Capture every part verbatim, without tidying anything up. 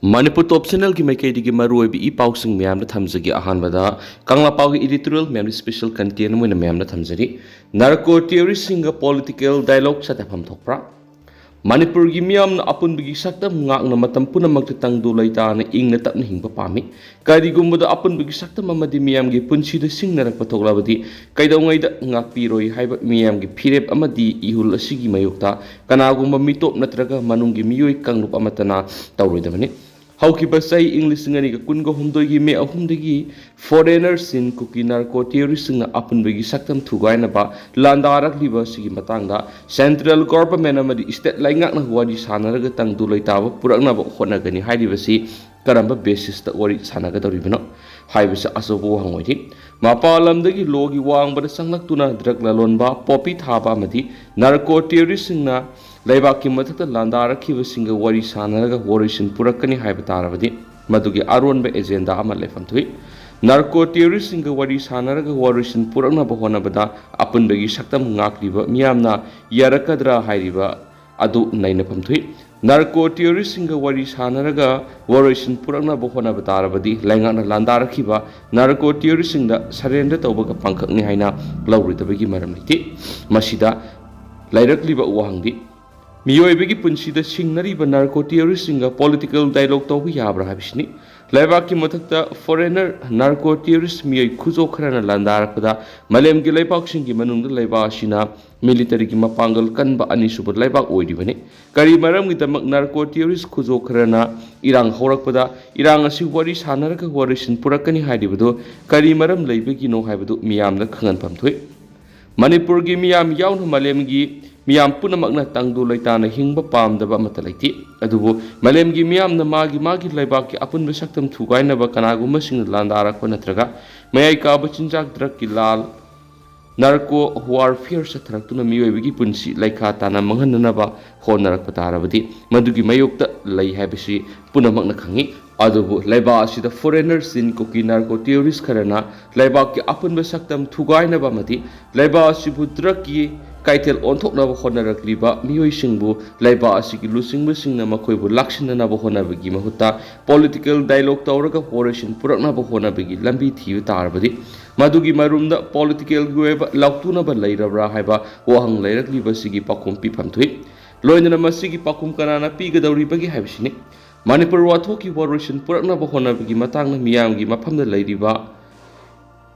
ꯃꯅꯤꯄꯨꯔ ꯇꯣꯞ ꯆꯦꯅꯦꯜꯒꯤ ꯃꯥꯏꯀꯩꯗꯒꯤ ꯃꯔꯨꯑꯣꯏꯕ ꯏ ꯄꯥꯎꯁꯤꯡ ꯃꯌꯥꯝꯗ ꯊꯝꯖꯒꯦ꯫ ꯑꯍꯥꯟꯕꯗ ꯀꯪꯂꯥꯄꯥꯎꯒꯤ editorial ꯃꯌꯥꯝꯗ special content ꯑꯃ ꯑꯣꯏꯅ ꯃꯌꯥꯝꯗ ꯊꯝꯖꯔꯤ꯫ ꯅꯥꯔꯀꯣ ꯇꯦꯔꯣꯔꯤꯁꯁꯤꯡꯒ political dialogue ꯆꯠꯊꯐꯝ ꯊꯣꯛꯄ꯭ꯔꯥ? ꯃꯅꯤꯄꯨꯔꯒꯤ ꯃꯤꯌꯥꯝꯅ ꯑꯄꯨꯟꯕꯒꯤ ꯁꯛꯇꯝ ꯉꯥꯛꯅ ꯃꯇꯝ ꯄꯨꯝꯅꯃꯛꯇ ꯇꯪꯗꯨ ꯂꯩꯇꯥꯅ ꯏꯪꯅ ꯇꯞꯅ ꯍꯤꯡꯕ ꯄꯥꯝꯃꯤ꯫ ꯀꯔꯤꯒꯨꯝꯕꯗ ꯑꯄꯨꯟꯕꯒꯤ ꯁꯛꯇꯝ ꯑꯃꯗꯤ ꯃꯤꯌꯥꯝꯒꯤ ꯄꯨꯟꯁꯤꯗ ꯁꯤꯡꯅꯔꯛꯄ ꯊꯣꯛꯂꯕꯗꯤ ꯀꯩꯗꯧꯉꯩꯗ ꯉꯥꯛꯄꯤꯔꯣꯏ ꯍꯥꯏꯕ ꯃꯤꯌꯥꯝꯒꯤ ꯐꯤꯔꯦꯞ ꯑꯃꯗꯤ ꯏꯍꯨꯜ ꯑꯁꯤꯒꯤ ꯃꯥꯌꯣꯛꯇ ꯀꯅꯥꯒꯨꯝꯕ ꯃꯤꯇꯣꯞ ꯅꯠꯇ꯭ꯔꯒ ꯃꯅꯨꯡꯒꯤ ꯃꯤꯑꯣꯏ ꯀꯥꯡꯂꯨꯞ ꯑꯃꯠꯇꯅ ꯇꯧꯔꯣꯏꯗꯕꯅꯤ꯫ ꯍꯧꯈꯤꯕ ꯆꯍꯤ ꯏꯪ ꯂꯤꯁꯤꯡ ꯑꯅꯤꯒ ꯀꯨꯟꯒ ꯍꯨꯝꯗꯣꯏꯒꯤ ꯃꯦ ꯑꯍꯨꯝꯗꯒꯤ foreigner ꯆꯤꯟ ꯀꯨꯀꯤ ꯅꯥꯔꯀꯣ ꯇꯦꯔꯣꯔꯤꯁꯁꯤꯡꯅ ꯑꯄꯨꯟꯕꯒꯤ ꯁꯛꯇꯝ ꯊꯨꯒꯥꯏꯅꯕ ꯂꯥꯟꯗꯥꯔꯛꯂꯤꯕ ꯑꯁꯤꯒꯤ ꯃꯇꯥꯡꯗ central government ꯑꯃꯗꯤ state ꯂꯩꯉꯥꯛꯅ ꯋꯥꯔꯤ ꯁꯥꯟꯅꯔꯒ ꯇꯪꯗꯨ ꯂꯩꯇꯥꯕ ꯄꯨꯔꯛꯅꯕ ꯍꯣꯠꯅꯒꯅꯤ ꯍꯥꯏꯔꯤꯕꯁꯤ ꯀꯔꯝꯕ basisꯇ ꯋꯥꯔꯤ ꯁꯥꯟꯅꯒꯗꯧꯔꯤꯕꯅꯣ ꯍꯥꯏꯕꯁꯤ ꯑꯆꯧꯕ ꯋꯥꯍꯪ ꯑꯣꯏꯔꯤ꯫ ꯃꯄꯥꯟ ꯂꯝꯗꯒꯤ ꯂꯣꯒꯤ ꯋꯥꯡꯃꯗ ꯆꯪꯂꯛꯇꯨꯅ drug ꯂꯂꯣꯟꯕ, ꯄꯣꯄꯤ ꯊꯥꯕ ꯑꯃꯗꯤ ꯅꯥꯔꯀꯣ ꯇꯦꯔꯣꯔꯤꯁꯁꯤꯡꯅ ꯂꯩꯕꯥꯛꯀꯤ ꯃꯊꯛꯇ ꯂꯥꯟꯗꯥꯔꯛꯈꯤꯕꯁꯤꯡꯒ ꯋꯥꯔꯤ ꯁꯥꯟꯅꯔꯒ ꯋꯥꯔꯣꯏꯁꯤꯟ ꯄꯨꯔꯛꯀꯅꯤ ꯍꯥꯏꯕ ꯇꯥꯔꯕꯗꯤ ꯃꯗꯨꯒꯤ ꯑꯔꯣꯟꯕ agenda ꯑꯃ ꯂꯩꯐꯝ ꯊꯣꯛꯏ꯫ ꯅꯥꯔꯀꯣ ꯇꯦꯔꯣꯔꯤꯁꯁꯤꯡꯒ ꯋꯥꯔꯤ ꯁꯥꯟꯅꯔꯒ ꯋꯥꯔꯣꯏꯁꯤꯟ ꯄꯨꯔꯛꯅꯕ ꯍꯣꯠꯅꯕꯗ ꯑꯄꯨꯟꯕꯒꯤ ꯁꯛꯇꯝ ꯉꯥꯛꯂꯤꯕ ꯃꯤꯌꯥꯝꯅ ꯌꯥꯔꯛꯀꯗ꯭ꯔꯥ ꯍꯥꯏꯔꯤꯕ ꯑꯗꯨ ꯅꯩꯅꯐꯝ ꯊꯣꯛꯏ꯫ ꯅꯥꯔꯀꯣ ꯇꯦꯔꯣꯔꯤꯁꯁꯤꯡꯒ ꯋꯥꯔꯤ ꯁꯥꯟꯅꯔꯒ ꯋꯥꯔꯣꯏꯁꯤꯟ ꯄꯨꯔꯛꯅꯕ ꯍꯣꯠꯅꯕ ꯇꯥꯔꯕꯗꯤ ꯂꯩꯉꯥꯛꯅ ꯂꯥꯟꯗꯥꯔꯛꯈꯤꯕ ꯅꯥꯔꯀꯣ ꯇꯦꯔꯣꯔꯤꯁꯁꯤꯡꯗ surrender ꯇꯧꯕꯒ ꯄꯥꯡꯈꯛꯅꯤ ꯍꯥꯏꯅ ꯂꯧꯔꯣꯏꯗꯕꯒꯤ ꯃꯔꯝ ꯂꯩꯇꯦ꯫ ꯃꯁꯤꯗ ꯂꯩꯔꯛꯂꯤꯕ ꯋꯥꯍꯪꯗꯤ ꯃꯤꯑꯣꯏꯕꯒꯤ ꯄꯨꯟꯁꯤꯗ ꯁꯤꯡꯅꯔꯤꯕ ꯅꯥꯔꯀꯣ ꯇꯦꯔꯣꯔꯤꯁꯁꯤꯡꯒ political dialogue ꯇꯧꯕ ꯌꯥꯕ꯭ꯔꯥ ꯍꯥꯏꯕꯁꯤꯅꯤ꯫ ꯂꯩꯕꯥꯛꯀꯤ ꯃꯊꯛꯇ foreigner ꯅꯥꯔꯀꯣ ꯇꯦꯔꯣꯔꯤꯁ ꯃꯤꯑꯣꯏ ꯈꯨꯖꯣ ꯈꯔꯅ ꯂꯥꯟꯗꯥꯔꯛꯄꯗ ꯃꯥꯂꯦꯝꯒꯤ ꯂꯩꯕꯥꯛꯁꯤꯡꯒꯤ ꯃꯅꯨꯡꯗ ꯂꯩꯕꯥꯛ ꯑꯁꯤꯅ militaryꯒꯤ ꯃꯄꯥꯡꯒꯜ ꯀꯟꯕ ꯑꯅꯤꯁꯨꯕ ꯂꯩꯕꯥꯛ ꯑꯣꯏꯔꯤꯕꯅꯤ꯫ ꯀꯔꯤ ꯃꯔꯝꯒꯤꯗꯃꯛ ꯅꯥꯔꯀꯣ ꯇꯦꯔꯣꯔꯤꯁ ꯈꯨꯖꯣ ꯈꯔꯅ ꯏꯔꯥꯡ ꯍꯧꯔꯛꯄꯗ ꯏꯔꯥꯡ ꯑꯁꯤ ꯋꯥꯔꯤ ꯁꯥꯟꯅꯔꯒ ꯋꯥꯔꯣꯏꯁꯤꯟ ꯄꯨꯔꯛꯀꯅꯤ ꯍꯥꯏꯔꯤꯕꯗꯨ ꯀꯔꯤ ꯃꯔꯝ ꯂꯩꯕꯒꯤꯅꯣ ꯍꯥꯏꯕꯗꯨ ꯃꯤꯌꯥꯝꯗ ꯈꯪꯍꯟꯐꯝ ꯊꯣꯛꯏ꯫ ꯃꯅꯤꯄꯨꯔꯒꯤ ꯃꯤꯌꯥꯝ ꯌꯥꯎꯅ ꯃꯥꯂꯦꯝꯒꯤ ꯃꯤꯌꯥꯝ ꯄꯨꯝꯅꯃꯛꯅ ꯇꯪꯗꯨ ꯂꯩꯇꯥꯅ ꯍꯤꯡꯕ ꯄꯥꯝꯗꯕ ꯑꯃꯠꯇ ꯂꯩꯇꯦ꯫ ꯑꯗꯨꯕꯨ ꯃꯥꯂꯦꯝꯒꯤ ꯃꯤꯌꯥꯝꯅ ꯃꯥꯒꯤ ꯃꯥꯒꯤ ꯂꯩꯕꯥꯛꯀꯤ ꯑꯄꯨꯟꯕ ꯁꯛꯇꯝ ꯊꯨꯒꯥꯏꯅꯕ ꯀꯅꯥꯒꯨꯝꯕꯁꯤꯡꯅ ꯂꯥꯟꯗꯥꯔꯛꯄ ꯅꯠꯇ꯭ꯔꯒ ꯃꯌꯥꯏ ꯀꯥꯕ ꯆꯤꯟꯖꯥꯛ drugꯀꯤ ꯂꯥꯜ narco warfare ꯆꯠꯊꯔꯛꯇꯨꯅ ꯃꯤꯑꯣꯏꯕꯒꯤ ꯄꯨꯟꯁꯤ ꯂꯩꯈꯥ ꯇꯥꯅ ꯃꯥꯡꯍꯟꯅꯅꯕ ꯍꯣꯠꯅꯔꯛꯄ ꯇꯥꯔꯕꯗꯤ ꯃꯗꯨꯒꯤ ꯃꯥꯌꯣꯛꯇ ꯂꯩ ꯍꯥꯏꯕꯁꯤ ꯄꯨꯝꯅꯃꯛꯅ ꯈꯪꯏ꯫ ꯑꯗꯨꯕꯨ ꯂꯩꯕꯥꯛ ꯑꯁꯤꯗ foreigner ꯆꯤꯟ ꯀꯨꯀꯤ narco terrorist ꯈꯔꯅ ꯂꯩꯕꯥꯛꯀꯤ ꯑꯄꯨꯟꯕ ꯁꯛꯇꯝ ꯊꯨꯒꯥꯏꯅꯕ ꯑꯃꯗꯤ ꯂꯩꯕꯥꯛ ꯑꯁꯤꯕꯨ drugꯀꯤ ꯀꯩꯊꯦꯜ ꯑꯣꯟꯊꯣꯛꯅꯕ ꯍꯣꯠꯅꯔꯛꯂꯤꯕ ꯃꯤꯑꯣꯏꯁꯤꯡꯕꯨ ꯂꯩꯕꯥꯛ ꯑꯁꯤꯒꯤ ꯂꯨꯆꯤꯡꯕꯁꯤꯡꯅ ꯃꯈꯣꯏꯕꯨ ꯂꯥꯛꯁꯤꯟꯅꯅꯕ ꯍꯣꯠꯅꯕꯒꯤ ꯃꯍꯨꯠꯇ political dialogue ꯇꯧꯔꯒ ꯋꯥꯔꯣꯏꯁꯤꯟ ꯄꯨꯔꯛꯅꯕ ꯍꯣꯠꯅꯕꯒꯤ ꯂꯝꯕꯤ ꯊꯤꯕ ꯇꯥꯔꯕꯗꯤ ꯃꯗꯨꯒꯤ ꯃꯔꯨꯝꯗ political ꯒꯤ ꯑꯣꯏꯕ ꯂꯥꯎꯊꯣꯛꯅꯕ ꯂꯩꯔꯕ꯭ꯔꯥ ꯍꯥꯏꯕ ꯋꯥꯍꯪ ꯂꯩꯔꯛꯂꯤꯕꯁꯤꯒꯤ ꯄꯥꯎꯈꯨꯝ ꯄꯤꯐꯝ ꯊꯣꯛꯏ꯫ ꯂꯣꯏꯅꯅ ꯃꯁꯤꯒꯤ ꯄꯥꯎꯈꯨꯝ ꯀꯅꯥꯅ ꯄꯤꯒꯗꯧꯔꯤꯕꯒꯦ ꯍꯥꯏꯕꯁꯤꯅꯤ꯫ ꯃꯅꯤꯄꯨꯔ ꯋꯥꯊꯣꯛꯀꯤ ꯋꯥꯔꯣꯏꯁꯤꯟ ꯄꯨꯔꯛꯅꯕ ꯍꯣꯠꯅꯕꯒꯤ ꯃꯇꯥꯡꯗ ꯃꯤꯌꯥꯝꯒꯤ ꯃꯐꯝꯗ ꯂꯩꯔꯤꯕ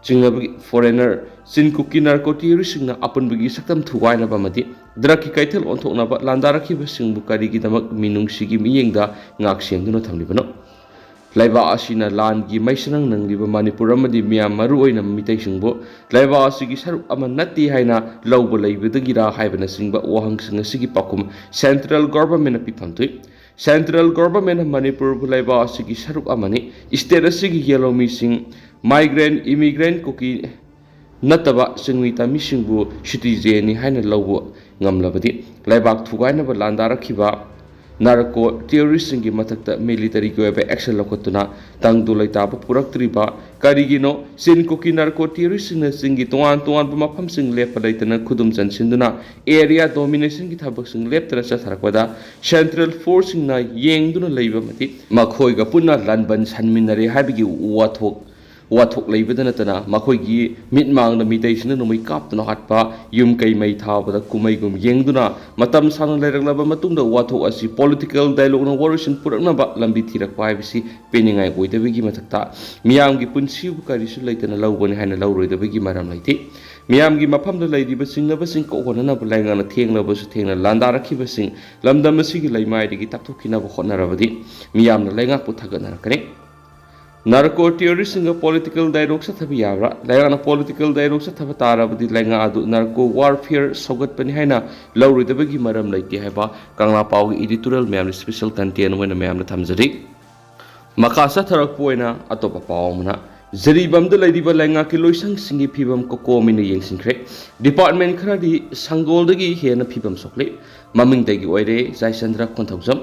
ꯆꯤꯡꯅꯕꯒꯤ foreigner ꯆꯤꯟ ꯀꯨꯀꯤ narco terrorist ꯁꯤꯡꯅ ꯑꯄꯨꯟꯕꯒꯤ ꯁꯛꯇꯝ ꯊꯨꯒꯥꯏꯅꯕ ꯑꯃꯗꯤ drug ꯀꯤ ꯀꯩꯊꯦꯜ ꯑꯣꯟꯊꯣꯛꯅꯕ ꯂꯥꯟꯗꯥꯔꯛꯈꯤꯕꯁꯤꯡꯕꯨ ꯀꯔꯤꯒꯤꯗꯃꯛ ꯃꯤꯅꯨꯡꯁꯤꯒꯤ ꯃꯤꯠꯌꯦꯡꯗ ꯉꯥꯛ ꯁꯦꯟꯗꯨꯅ ꯊꯝꯂꯤꯕꯅꯣ? ꯂꯩꯕꯥꯛ ꯑꯁꯤꯅ ꯂꯥꯟꯒꯤ ꯃꯩꯁꯅꯪ ꯅꯪꯂꯤꯕ ꯃꯅꯤꯄꯨꯔ ꯑꯃꯗꯤ ꯃꯤꯌꯥꯝ, ꯃꯔꯨꯑꯣꯏꯅ ꯃꯤꯇꯩꯁꯤꯡꯕꯨ ꯂꯩꯕꯥꯛ ꯑꯁꯤꯒꯤ ꯁꯔꯨꯛ ꯑꯃ ꯅꯠꯇꯦ ꯍꯥꯏꯅ ꯂꯧꯕ ꯂꯩꯕꯗꯒꯤꯔꯥ ꯍꯥꯏꯕꯅꯆꯤꯡꯕ ꯋꯥꯍꯪꯁꯤꯡ ꯑꯁꯤꯒꯤ ꯄꯥꯎꯈꯨꯝ central government ꯅ ꯄꯤꯐꯝ ꯊꯣꯛꯏ꯫ Central government ꯅ ꯃꯅꯤꯄꯨꯔꯕꯨ ꯂꯩꯕꯥꯛ ꯑꯁꯤꯒꯤ ꯁꯔꯨꯛ ꯑꯃꯅꯤ, state ꯑꯁꯤꯒꯤ ꯌꯦꯜꯍꯧꯃꯤꯁꯤꯡ, migrant, immigrant, ꯀꯨꯀꯤ ꯅꯠꯇꯕ ꯆꯤꯡꯃꯤ ꯇꯝꯃꯤꯁꯤꯡꯕꯨ citizen ꯅꯤ ꯍꯥꯏꯅ ꯂꯧꯕ ꯉꯝꯂꯕꯗꯤ ꯂꯩꯕꯥꯛ ꯊꯨꯒꯥꯏꯅꯕ ꯂꯥꯟꯗꯥꯔꯛꯈꯤꯕ narco terrorist ꯁꯤꯡꯒꯤ ꯃꯊꯛꯇ military ꯒꯤ ꯑꯣꯏꯕ action ꯂꯧꯈꯠꯇꯨꯅ ꯇꯪꯗꯨ ꯂꯩꯇꯥꯕ ꯄꯨꯔꯛꯇ꯭ꯔꯤꯕ ꯀꯔꯤꯒꯤꯅꯣ? ꯆꯤꯟ ꯀꯨꯀꯤ narco terrorist ꯁꯤꯡꯅ ꯆꯤꯡꯒꯤ ꯇꯣꯉꯥꯟ ꯇꯣꯉꯥꯟꯕ ꯃꯐꯝꯁꯤꯡ ꯂꯦꯞꯄ ꯂꯩꯇꯅ ꯈꯨꯗꯨꯝ ꯆꯟꯁꯤꯟꯗꯨꯅ area domination ꯒꯤ ꯊꯕꯛꯁꯤꯡ ꯂꯦꯞꯇꯅ ꯆꯠꯊꯔꯛꯄꯗ central force ꯁꯤꯡꯅ ꯌꯦꯡꯗꯨꯅ ꯂꯩꯕ ꯑꯃꯗꯤ ꯃꯈꯣꯏꯒ ꯄꯨꯟꯅ ꯂꯥꯟꯕꯟ ꯁꯟꯃꯤꯟꯅꯔꯦ ꯍꯥꯏꯕꯒꯤ ꯋꯥꯊꯣꯛ ꯋꯥꯊꯣꯛ ꯂꯩꯕꯗ ꯅꯠꯇꯅ ꯃꯈꯣꯏꯒꯤ ꯃꯤꯠꯃꯥꯡꯗ ꯃꯤꯇꯩꯁꯤꯡꯅ ꯅꯣꯡꯃꯩ ꯀꯥꯞꯇꯨꯅ ꯍꯥꯠꯄ, ꯌꯨꯝ ꯀꯩ ꯃꯩ ꯊꯥꯕꯗ ꯀꯨꯝꯍꯩꯒꯨꯝ ꯌꯦꯡꯗꯨꯅ ꯃꯇꯝ ꯁꯥꯡꯅ ꯂꯩꯔꯛꯂꯕ ꯃꯇꯨꯡꯗ ꯋꯥꯊꯣꯛ ꯑꯁꯤ political dialogue ꯅ ꯋꯥꯔꯣꯏꯁꯤꯟ ꯄꯨꯔꯛꯅꯕ ꯂꯝꯕꯤ ꯊꯤꯔꯛꯄ ꯍꯥꯏꯕꯁꯤ ꯄꯦꯟꯅꯤꯡꯉꯥꯏ ꯑꯣꯏꯗꯕꯒꯤ ꯃꯊꯛꯇ ꯃꯤꯌꯥꯝꯒꯤ ꯄꯨꯟꯁꯤꯕꯨ ꯀꯔꯤꯁꯨ ꯂꯩꯇꯅ ꯂꯧꯕꯅꯤ ꯍꯥꯏꯅ ꯂꯧꯔꯣꯏꯗꯕꯒꯤ ꯃꯔꯝ ꯂꯩꯇꯦ꯫ ꯃꯤꯌꯥꯝꯒꯤ ꯃꯐꯝꯗ ꯂꯩꯔꯤꯕ ꯆꯤꯡꯅꯕꯁꯤꯡ ꯀꯣꯛꯍꯟꯅꯅꯕ ꯂꯩꯉꯥꯛꯅ ꯊꯦꯡꯂꯕꯁꯨ ꯊꯦꯡꯅ ꯂꯥꯟꯗꯥꯔꯛꯈꯤꯕꯁꯤꯡ ꯂꯝꯗꯝ ꯑꯁꯤꯒꯤ ꯂꯩꯃꯥꯏꯗꯒꯤ ꯇꯥꯛꯊꯣꯛꯈꯤꯅꯕ ꯍꯣꯠꯅꯔꯕꯗꯤ ꯃꯤꯌꯥꯝꯅ ꯂꯩꯉꯥꯛꯄꯨ ꯊꯥꯒꯠꯅꯔꯛꯀꯅꯤ꯫ Narco terrorist ꯁꯤꯡꯒ political dialogue ꯆꯠꯊꯕ ꯌꯥꯕ꯭ꯔꯥ? ꯂꯩꯉꯥꯛꯅ political dialogue ꯆꯠꯊꯕ ꯇꯥꯔꯕꯗꯤ ꯂꯩꯉꯥꯛ ꯑꯗꯨ narco warfare ꯁꯧꯒꯠꯄꯅꯤ ꯍꯥꯏꯅ ꯂꯧꯔꯣꯏꯗꯕꯒꯤ ꯃꯔꯝ ꯂꯩꯇꯦ ꯍꯥꯏꯕ ꯀꯪꯂꯥ ꯄꯥꯎꯒꯤ editorial ꯃꯌꯥꯝꯅ special content ꯑꯣꯏꯅ ꯃꯌꯥꯝꯅ ꯊꯝꯖꯔꯤ꯫ ꯃꯈꯥ ꯆꯠꯊꯔꯛꯄ ꯑꯣꯏꯅ ꯑꯇꯣꯞꯄ ꯄꯥꯎ ꯑꯃꯅ, ꯖꯤꯔꯤꯕꯥꯝꯗ ꯂꯩꯔꯤꯕ ꯂꯩꯉꯥꯛꯀꯤ ꯂꯣꯏꯁꯪꯁꯤꯡꯒꯤ ꯐꯤꯕꯝ ꯀꯣꯀꯣꯃꯤꯅ ꯌꯦꯡꯁꯤꯟꯈ꯭ꯔꯦ꯫ Department ꯈꯔꯗꯤ ꯁꯪꯒꯣꯜꯗꯒꯤ ꯍꯦꯟꯅ ꯐꯤꯕꯝ ꯁꯣꯛꯂꯤ꯫ ꯃꯃꯤꯡꯗꯒꯤ ꯑꯣꯏꯔꯦ ꯖꯌꯆꯟꯗ꯭ꯔ Konthoujam.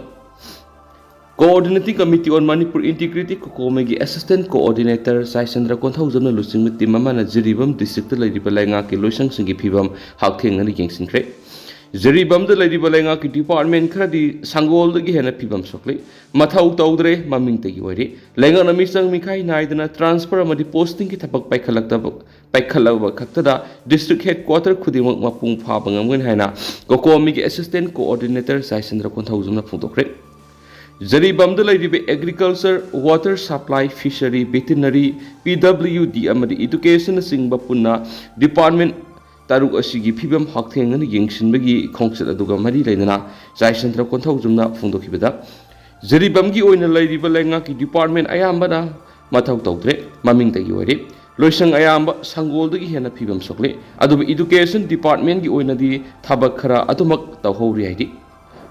Coordinating Committee on Manipur Integrity, COCOMI ꯒꯤ Assistant Coordinator ꯆꯥꯏꯆꯟꯗ꯭ꯔ ꯀꯣꯟꯊꯧꯖꯝꯅ ꯂꯨꯆꯤꯡꯕ team ꯑꯃꯅ ꯖꯤꯔꯤꯕꯥꯝ district ꯇ ꯂꯩꯔꯤꯕ ꯂꯩꯉꯥꯛꯀꯤ ꯂꯣꯏꯁꯪꯁꯤꯡꯒꯤ ꯐꯤꯕꯝ ꯍꯛꯊꯦꯡꯅꯅ ꯌꯦꯡꯁꯤꯟꯈ꯭ꯔꯦ꯫ ꯖꯤꯔꯤꯕꯥꯝꯗ ꯂꯩꯔꯤꯕ ꯂꯩꯉꯥꯛꯀꯤ department ꯈꯔꯗꯤ ꯁꯪꯒꯣꯜꯗꯒꯤ ꯍꯦꯟꯅ ꯐꯤꯕꯝ ꯁꯣꯛꯂꯤ, ꯃꯊꯧ ꯇꯧꯗ꯭ꯔꯦ, ꯃꯃꯤꯡꯇꯒꯤ ꯑꯣꯏꯔꯤ꯫ ꯂꯩꯉꯥꯛꯅ ꯃꯤꯆꯪ ꯃꯤꯈꯥꯏ ꯅꯥꯏꯗꯅ transfer ꯑꯃꯗꯤ posting ꯒꯤ ꯊꯕꯛ ꯄꯥꯏꯈꯠꯂꯛꯇꯕ ꯄꯥꯏꯈꯠꯂꯕ ꯈꯛꯇꯗ district headquarter ꯈꯨꯗꯤꯡꯃꯛ ꯃꯄꯨꯡ ꯐꯥꯕ ꯉꯝꯒꯅꯤ ꯍꯥꯏꯅ COCOMI ꯒꯤ Assistant Coordinator ꯆꯥꯏꯆꯟꯗ꯭ꯔ ꯀꯣꯟꯊꯧꯖꯝꯅ ꯐꯣꯡꯗꯣꯛꯈ꯭ꯔꯦ꯫ ꯖꯤꯔꯤꯕꯥꯝꯗ ꯂꯩꯔꯤꯕ Agriculture, Water Supply, Fishery, Veterinary, PWD ꯑꯃꯗꯤ Education ꯅꯆꯤꯡꯕ ꯄꯨꯟꯅ department ꯇꯔꯨꯛ ꯑꯁꯤꯒꯤ ꯐꯤꯕꯝ ꯍꯛꯊꯦꯡꯅꯅ ꯌꯦꯡꯁꯤꯟꯕꯒꯤ ꯈꯣꯡꯆꯠ ꯑꯗꯨꯒ ꯃꯔꯤ ꯂꯩꯅꯅ ꯆꯥꯏꯆꯟꯗ꯭ꯔ ꯀꯣꯟꯊꯧꯖꯝꯅ ꯐꯣꯡꯗꯣꯛꯈꯤꯕꯗ, ꯖꯤꯔꯤꯕꯥꯝꯒꯤ ꯑꯣꯏꯅ ꯂꯩꯔꯤꯕ ꯂꯩꯉꯥꯛꯀꯤ department ꯑꯌꯥꯝꯕꯅ ꯃꯊꯧ ꯇꯧꯗ꯭ꯔꯦ, ꯃꯃꯤꯡꯇꯒꯤ ꯑꯣꯏꯔꯦ꯫ ꯂꯣꯏꯁꯪ ꯑꯌꯥꯝꯕ ꯁꯪꯒꯣꯜꯗꯒꯤ ꯍꯦꯟꯅ ꯐꯤꯕꯝ ꯁꯣꯛꯂꯦ꯫ ꯑꯗꯨꯕꯨ Education department ꯒꯤ ꯑꯣꯏꯅꯗꯤ ꯊꯕꯛ ꯈꯔ ꯑꯗꯨꯃꯛ ꯇꯧꯍꯧꯔꯤ ꯍꯥꯏꯔꯤ꯫